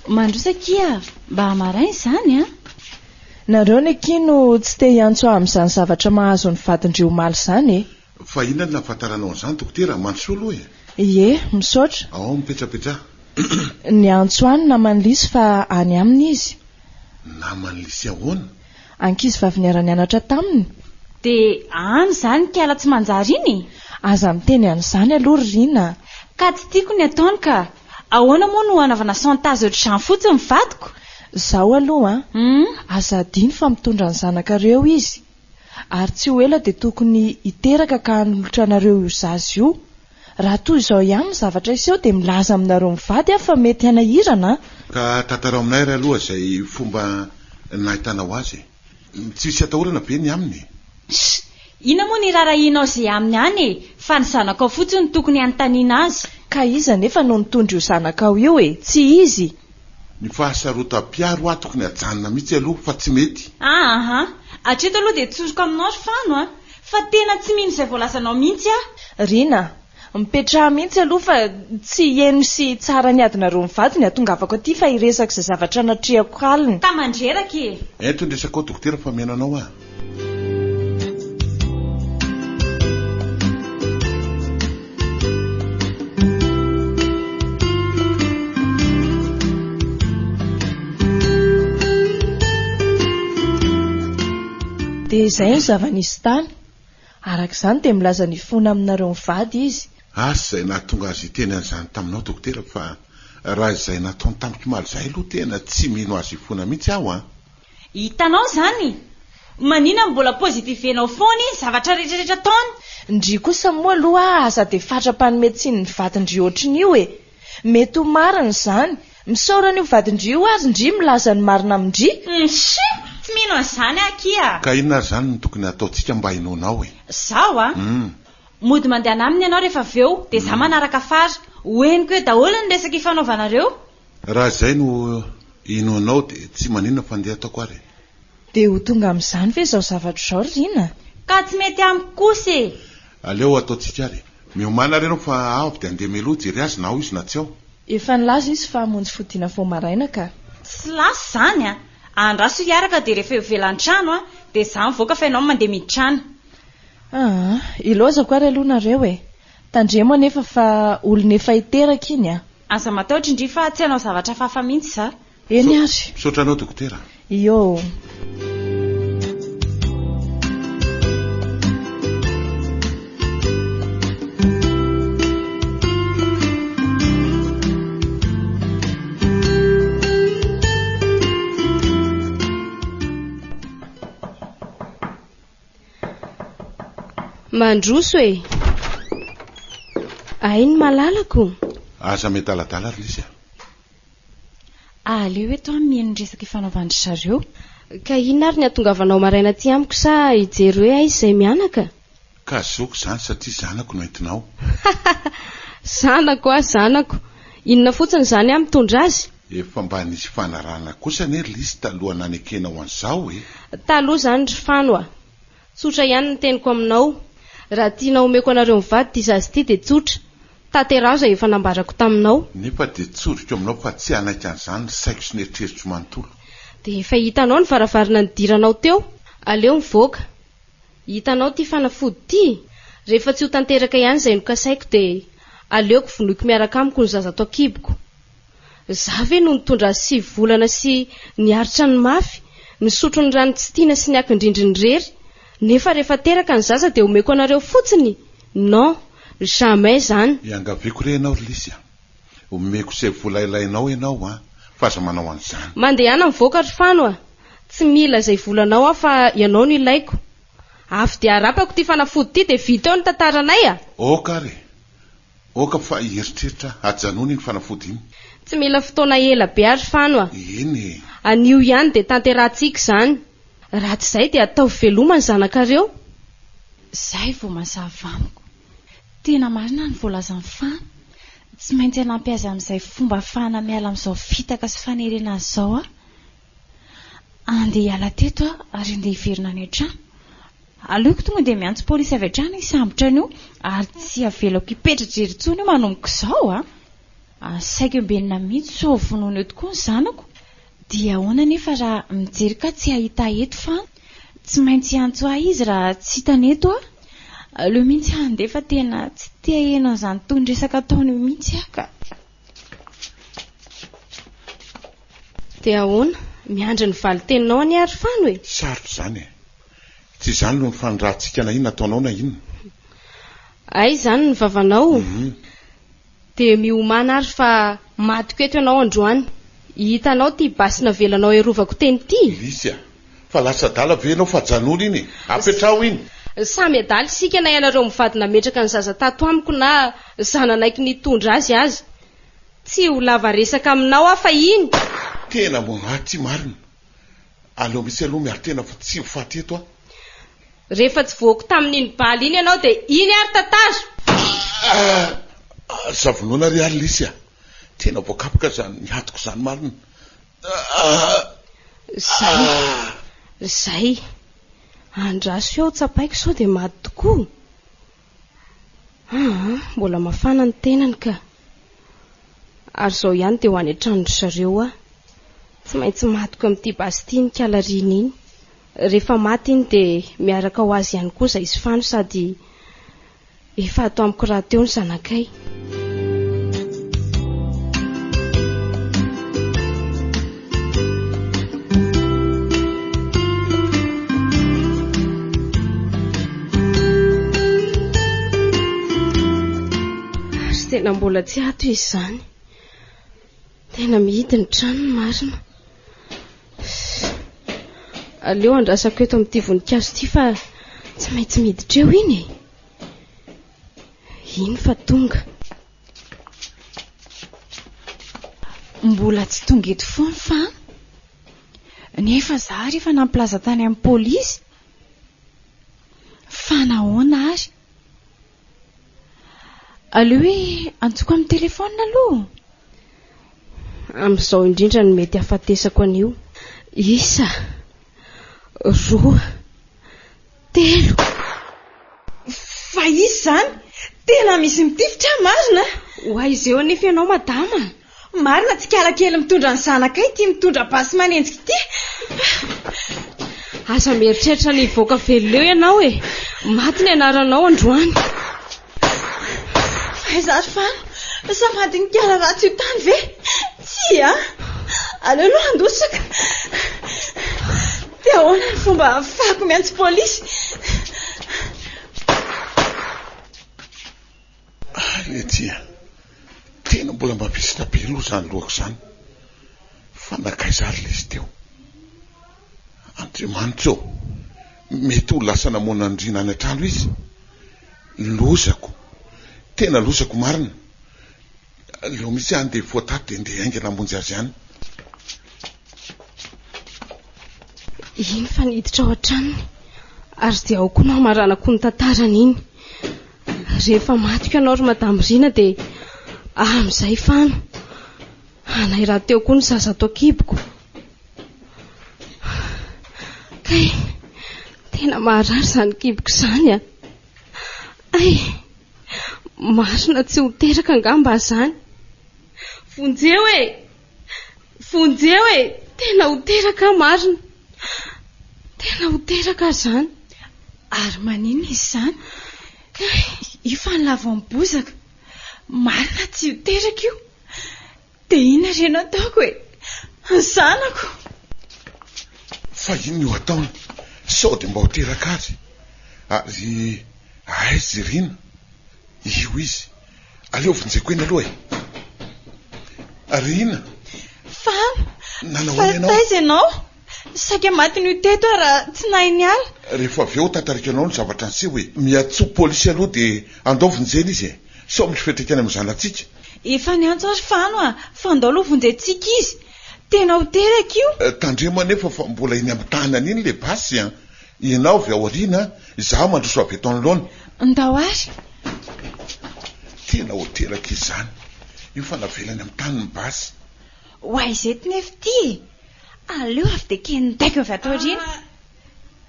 Mandroso akia, mba maraina izany an! Nareo ny akia no tsy te hiantso ahy amin'izany zavatra mahazo ny vadin-dry omaly izany e! Fa inona no nahafantaranao an'izany Dokotera? Mandrosoa aloha e! Ie, misaotra. Ao, mipetrapetraha. Niantso ahy ny naman'i Lisy fa any aminy izy. Naman'i Lisy ahoana? Ankizy vavy niara-nianatra taminy. Dia any izany ikala tsy manjary iny e? Aza miteny an'izany aloha ry Rina a! Ka tsy tiako ny ataony ka! Ahoana moa no hanaovana chantage ohatr'izany fotsiny ny vadiko? Izao aloha an! Aza adino fa mitondra ny zanakareo izy. Ary tsy ho ela dia tokony hiteraka ka hanolotra anareo io zaza io. Raha toy izao ihany ny zavatra hiseho dia milaza aminareo mivady aho fa mety hanahirana an! Ka tantarao aminay ary aloha izay fomba nahitanao azy e! Tsy misy atahorana ve ny aminy e? Sh! Inona moa no irarahianao izay aminy any e! Fa ny zanakao fotsiny no tokony hanontaniana azy. Ka iza anefa no nitondra io zanakao io e! Tsy izy! Ny fahasarotam-piaro hoa tokony hajanona mihitsy aloha fa tsy mety. Aa! Hatreto aloha dia tsoriko aminao ry Fano a! Fa tena tsy mino izay voalazanao mihitsy aho. Rina, mipetraha mihitsy aloha fa tsy heno sy hitsara ny adinareo mivady ny hatongavako aty fa hiresaka izay zavatra natrehako halina. Ka mandreraka e! Ento ny resakao dokotera fa mihaino anao aho. Dia izay no zava-nisy tany. Araka izany dia milaza ny hifona aminareo mivady izy. Asa izay nahatonga azy hiteny an'izany taminao dokotera fa raha izay nataony tamiko omaly izay aloha tena tsy mino azy hifona mihitsy aho an! Hitanao izany? Manina no mbola positivenao foana izy zavatra rehetra rehetra ataony? Ndry kosa moa aloha aza dia fatra-panome tsiny ny vadin-dry ohatrin'io e! Mety ho marina izany. Misaora an'io vadin-dry io ary ndry milaza ny marina amin-dry. Mxi! Tsy mino an'izany aho akia. Ka inona ary izany no tokony hataontsika mba hinoanao e? Zaho a! Hum. Mody mandehana aminy ianao rehefa avy eo dia za manaraka afara. Ho henoko eo daholo ny resaka ifanaovanareo. Raha izay no inoanao dia tsy maninona fa ndeha ataoko ary e. Dia ho tonga amin'izany ve izao zavatra izao ry Rina? Ka tsy mety amiko kosa e! Aleo ataontsika ary e. Miomàna ary ianao fa aho avy dia handeha mialoha hijery azy na ao izy na tsy ao. Efa nilaza izy fa hamonjy fodiana vao maraina ka. Tsy lasa izany a! Andraso hiaraka dia rehefa eo ivelan'ny trano a, dia izaho mivoaka fa ianao mandeha miditra any. Aa! Ilaozako ary aloha nareo e! Tandremo anefa fa olona efa hiteraka iny a! Aza matahotra ndry fa tsy hanao zavatra hafahafa mihitsy za. Eny ary. Misaotra anao dokotera. Ioo. Mandroso e! Ay ny malalako. Aza miadaladala ry Lisy a! Aleo eto aho mihaino ny resaka ifanaovan-dry zareo. Ka inona ary ny hatongavanao maraina aty amiko sa hijery hoe aiza izay mianaka? Ka zoko izany satria zanako no entinao. Zanako ah zanako! Inona fotsiny izany aho mitondra azy? Efa mba nisy fanarahana kosa anie ry Lisy taloha nanekenao an'izao e! Taloha izany ry Fano a! Tsotra ihany ny teniko aminao. Raha tianao omeko anareo mivady ity zaza ity dia tsotra. Tanteraho izay efa nambarako taminao. Nefa dia tsoriko aminao fa tsy hanaiky an'izany ny saiko sy ny eritreritro manontolo. Dia efa hitanao ny varavarana nidiranao teo. Aleo mivoaka. Hitanao ity fanafody ity? Rehefa tsy ho tanteraka ihany izay nokasaiko dia aleoko vonoiko miaraka amiko ny zaza ato an-kiboko. Za ve no nitondra azy 9 volana sy niaritra ny mafy, nisotro ny rano tsy tiana sy niakin-drindrina irery, nefa rehefa teraka ny zaza dia omeko anareo fotsiny? Non! Jamais zany! Iangaviako re ianao ry Lisy a! Omeko izay vola ilainao ianao an! Fa aza manao an'izany. Mandehana mivoaka ry Fano a! Tsy mila izay volanao aho fa ianao no ilaiko. Avy dia arapako ity fanafody ity dia vita eo ny tantaranay a! Ok ary e! Ok fa hieritreritra aho, ajanony iny fanafody iny. Tsy mila fotoana ela be ary Fano a! Eny e! Anio ihany dia tanterahantsika izany. Raha tsy izay dia ataovy veloma ny zanakareo. Izay vao mazava amiko. Tena marina ny voalazan'i Fano. Tsy maintsy hanampy azy amin'izay fomba ahafahana miala amin'izao fitaka sy fanerena azy izao aho. Andeha hiala teto aho ary andeha hiverina any an-trano. Aleoko tonga dia miantso polisy avy hatrany hisambotra an'io ary tsy avelako hipetra-drery intsony io manomboka izao a! Asaiko ambenina mihitsy sao vonoina eo tokoa ny zanako. Dia ahoana anefa raha mijery ka tsy hahita ahy eto Fano? Tsy maintsy hiantso ahy izy raha tsy hitany eto aho. Aleo mihitsy aho handeha fa tena tsy te haheno an'izany tony resaka ataony io mihitsy aho ka. Dia ahoana? Miandry ny valin-teninao anie ary Fano e! Sarotra izany e! Tsy izany no nifandrahantsika na inona ataonao na inona. Hay izany ny vavanao? Dia miomàna ary fa matiko eto ianao androany. Hitanao ity basy navelanao hiarovako teny ity? Lisy a! Fa lasa adala ve ianao fa ajanony iny e! Apetraho iny! Samy adala isika na ianareo mivady nametraka ny zaza tato amiko na za nanaiky ny hitondra azy aza. Tsy ho lava resaka aminao aho fa iny! Tena moa ty marina. Aleo mihitsy aloha miaro tena fa tsy ho faty eto aho. Rehefa tsy voako tamin'iny bala iny ianao dia iny ary tantara! Aza vonoina ry ary lesy a! Tena voakapoka izany hatoko izany marina. Zay, zay. Andraso eo tsapaiko sao dia maty tokoa. Aa, mbola mafana ny tenany ka. Ary izao ihany dia ho any an-tranon-dry zareo aho. Tsy maintsy matiko amin'ity basy ity iny kalariana iny. Rehefa maty iny dia miaraka ho azy ihany koa izay sy Fano sady efa ato amiko rahateo ny zanakay. Ary tena mbola tsy ato izy izany. Tena mihidy ny tranony marina. Aleo andrasako eto amin'ity voninkazo ity fa tsy maintsy miditra eo iny e. Iny fa tonga. Mbola tsy tonga eto foana fa nefa za ary efa nampilaza tany amin'ny polisy. Fa nahoana ary? Aleo hoe antsoiko amin'ny telefaonina aloha. Amin'izao indrindra no mety hahafatesako an'io. Isa, roa, telo. Fa iza izany? Tena misy mitifitra aho marina a! Ho aiza eo anefa ianao madama? Marina tsy kalakely mitondra ny zanakay ity mitondra basy manenjika ity. Aza mieritreritra ny hivoaka velona eo ianao e! Maty ny anaranao androany. Aiza ary Fano? Savadin'ny kala ratsy io tany ve? Tsia! Aleo aloha handositra ka. Dia ahoana ny fomba ahafahako miantso polisy? Ary ety a! Tena mbola mavesatra be aloha izany lohako izany. Fa nankaiza ary ilay izy teo? Andriamanitra ô! Mety ho lasa namono an'i Rina any an-trano izy. Lozako! Tena lozako marina! Aleo mihitsy aho handeha hifoha tato dia handeha haingana hamonjy azy any. Iny fa niditra ao an-tranony ary dia ao koa no hamaranako ny tantarany iny. Rehefa matiko ianao ry Madame Rina dia amin'izay fano. Anay rahateo koa ny zaza ato an-kiboko. Kay, tena maharary izany kiboko izany a. Ay, marina tsy ho teraka angamba aho izany. Vonjeo e! Vonjeo e! Tena ho teraka aho marina. Tena ho teraka aho izany. Ary maninona izy izany? Kay, io fa nilavo amin'ny bozaka. Marina tsy ho teraka io. Dia inona re no ataoko e? Ny zanako! Fa inona io ataony? Sao dia mba ho teraka azy? Ary aiza i Rina? Io izy. Aleo vonjeko eny aloha e. Rina! Fano! Nanao Fa ahoana ianao? taiza ianao? Saika matin'io teto aho raha tsy nahay niala. Rehefa avy eo tantariko anao ny zavatra niseho e. Miantsoa polisy aloha dia andao vonjena izy e. Sao misy fiantraikany amin'ny zanatsika. Efa niantso aho ry Fano a! Fa andao aloha vonjentsika izy. Tena ho teraka io. Tandremo anefa fa mbola eny amin'ny tanany iny ilay basy an! Ianao avy ao aoriana, izaho mandroso avy eto anoloana. Ndao ary. Tena ho teraka izy izany. Io fa navelany amin'ny tany ny basy. Ho aiza eto nefa ity e? Aleo avy dia kendaiko avy ato aoriana.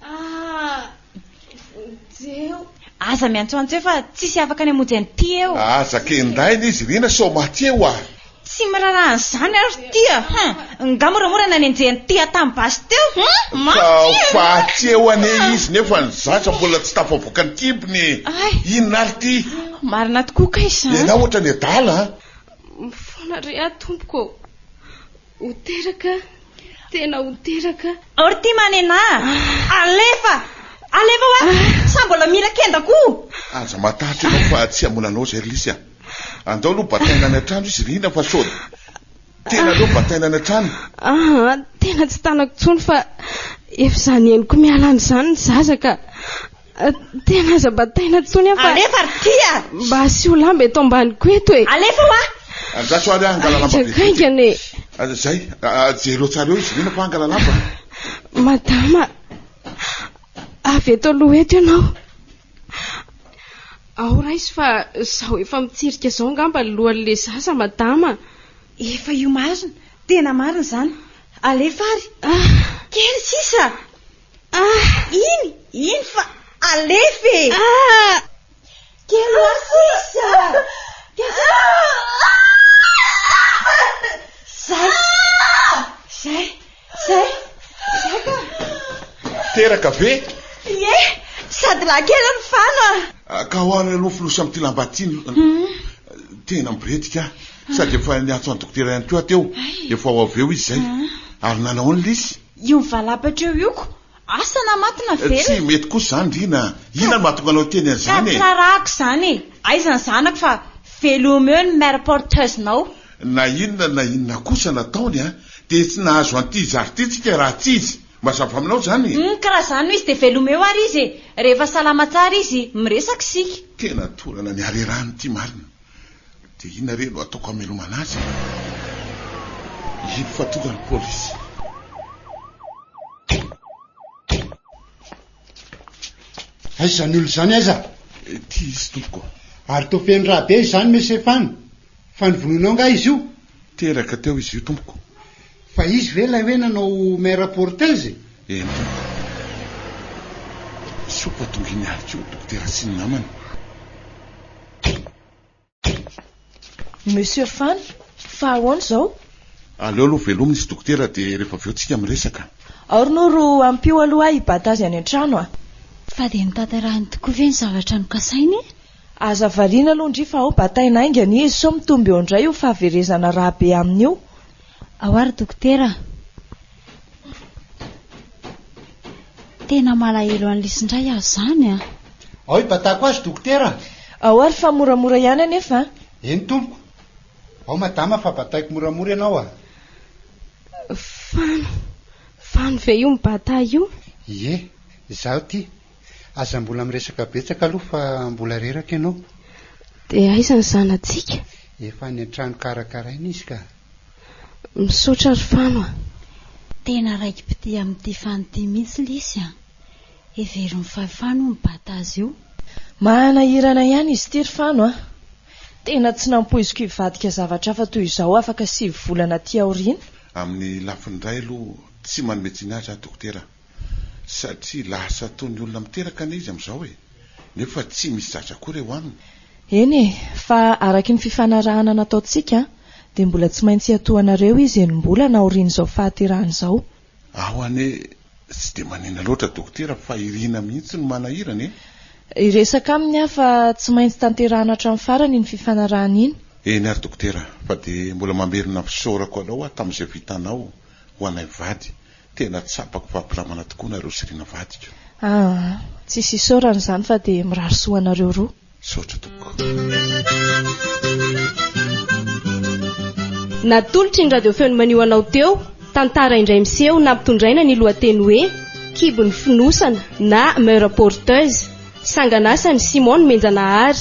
Ah! Vonjeo. Aza miantsoantso eo fa tsisy afaka ny hamonjy an'ity eo. Aza kendaina izy Rina sao maty eo ah! Tsy miraharaha an'izany aho ry tia hum! Nga moramora nanenjehan'i Tia tamin'ny basy teo hum! Mafy Fa ity e! faty eo anie izy nefa ny zaza mbola tsy tafavoaka ny kibony e! Ay! Inona ary ity? Marina tokoa kay izany. Ianao ohatran'ny adala an! Mifona re aho tompoko ô! Ho teraka, tena ho teraka. Ao ry ty manena a! Alefa! Alefa hoa! Sa mbola mila kenda koa? Aza matahotra ianao fa tsy hamono anao izay ry Lisy a! Andao aloha bataina any an-trano izy Rina fa sao tena aleo bataina any an-trano. Aa, tena tsy tanako intsony fa efa izany henoko miala any izany ny zaza ka. Tena aza bataina intsony aho fa. Alefa ry ty a! Mba asio lamba eto ambaniko eto e! Alefa hoa! Andraso ary aho hangala lamba Haingana haingana e! Zay, jereo tsara eo izy Rina fa hangala lamba. Madama, avy eto aloha eto ianao. Ao raiso fa izaho efa mitsirika izao angamba ny lohan'ilay zaza madama. Efa io marina, tena marina izany. Alefa ary. Kely sisa. Ah! Iny! Iny fa alefa e! Ah! Kely hoa sisa! Kely sisa! Zay! Zay! Zay! Zay ka! Teraka ve? Ie! Sady lahy kely ry Fano a! Ka ho any aloha fonosy amin'ity lamba ity ny tena mibiretika aho. Sady efa niantso an'i dokotera ihany koa aho teo. Efa ho avy eo izy izay. Ary nanao ahoana Lisy? Io mivalapatra eo io ko! Asa na maty na velona. Tsy mety kosa izany Rina a! Inona no mahatonga anao hiteny an'izany e? Ka tsy raharahako izany e! Aiza ny zanako fa velomy eo ny mère porteuse-nao. Na inona na inona kosa nataony a, dia tsy nahazo an'ity zary ity tsika raha tsy izy. Mazava aminao izany e? Humm ka raha izany no izy dia velomy eo ary izy e! Rehefa salama tsara izy, miresaka isika. Tena torana ny harerahany ity marina. Dia inona re no ataoko hamelomana azy e? Iny fa tonga ny polisy. Aiza izany olona izany aiza? Ity izy tompoko. Ary toa feno rà be izany Monsieur Fano. Fa novonoinao angaha izy io? Teraka teo izy io tompoko. Fa izy ve ilay hoe nanao mère porteuse? Eny tompoko. Soa fa tonga iny ihany koa dokotera sy ny namany. Monsieur Fano, fa ahoana izao? Aleo aloha velomina izy dokotera dia rehefa avy eo tsika miresaka. Ao ry Noro, ampio aloha ahy hibata azy any an-trano a! Fa dia notanterahiny tokoa ve ny zavatra nokasainy e? Aza variana aloha ndry fa ao bataina haingana izy sao mitombo eo indray io fahaverezana rà be aminy io. Ao ary dokotera a! Tena malahelo an'i Lisy indray aho izany a! Ao hibatako azy dokotera a! Ao ary fa moramora ihany anefa a! Eny tompoko. Ao madama fa bataiko moramora ianao a! Fano, Fano ve io mibata ahy io? Ie, izaho ity. Aza mbola miresaka betsaka aloha fa mbola reraka ianao. Dia aiza ny zanatsika? Efa any an-trano karakaraina izy ka. Misaotra ry Fano a! Tena raiki-pitia amin'ity Fano ity mihitsy lisy an! Heverin'i Fahefano ho mibata azy io. Manahirana ihany izy ity ry Fano a! Tena tsy nampoiziko hivadika zavatra hafa toy izao afaka sivy volana aty aoriana. Amin'ny lafiny iray aloha tsy manome tsiny azy aho dokotera satria lasa toy ny olona miteraka anie izy amin'izao e! Nefa tsy misy zaza akory eo aminy. Eny e, fa araky ny fifanarahana nataontsika dia mbola tsy maintsy hiatohanareo izy enim-bolana aorian'izao fahaterahany izao. Aho anie tsy dia manina loatra dokotera fa i Rina mihitsy no manahirana e! Hiresaka aminy aho fa tsy maintsy tanterahana hatramin'ny farany iny fifanarahana iny. Eny ary dokotera fa dia mbola mamerina fisaorako anao aho tamin'izay vitanao ho anay mivady. Tena tsapako fa mpinamana tokoa nareo sy Rina vadiko. Aa, tsisy isaorana izany fa dia mirary soa anareo roa. Misaotra tompoko. Natolotry ny Radio Feon'ny Manio anao teo, tantara indray miseho nampitondraina ny lohateny hoe Kibon'ny fonosana na Mère porteuse, sangan'asan'i Simon Nomenjanahary,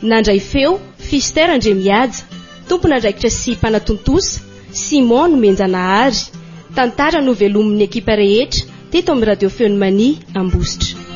nandray feo, Fister Andriamihaja, tompon'andraikitra sy mpanatontosa, Simon Nomenjanahary, tantara novelomin'ny ekipa rehetra teto amin'ny Radio Feon'ny Mania, Ambositra.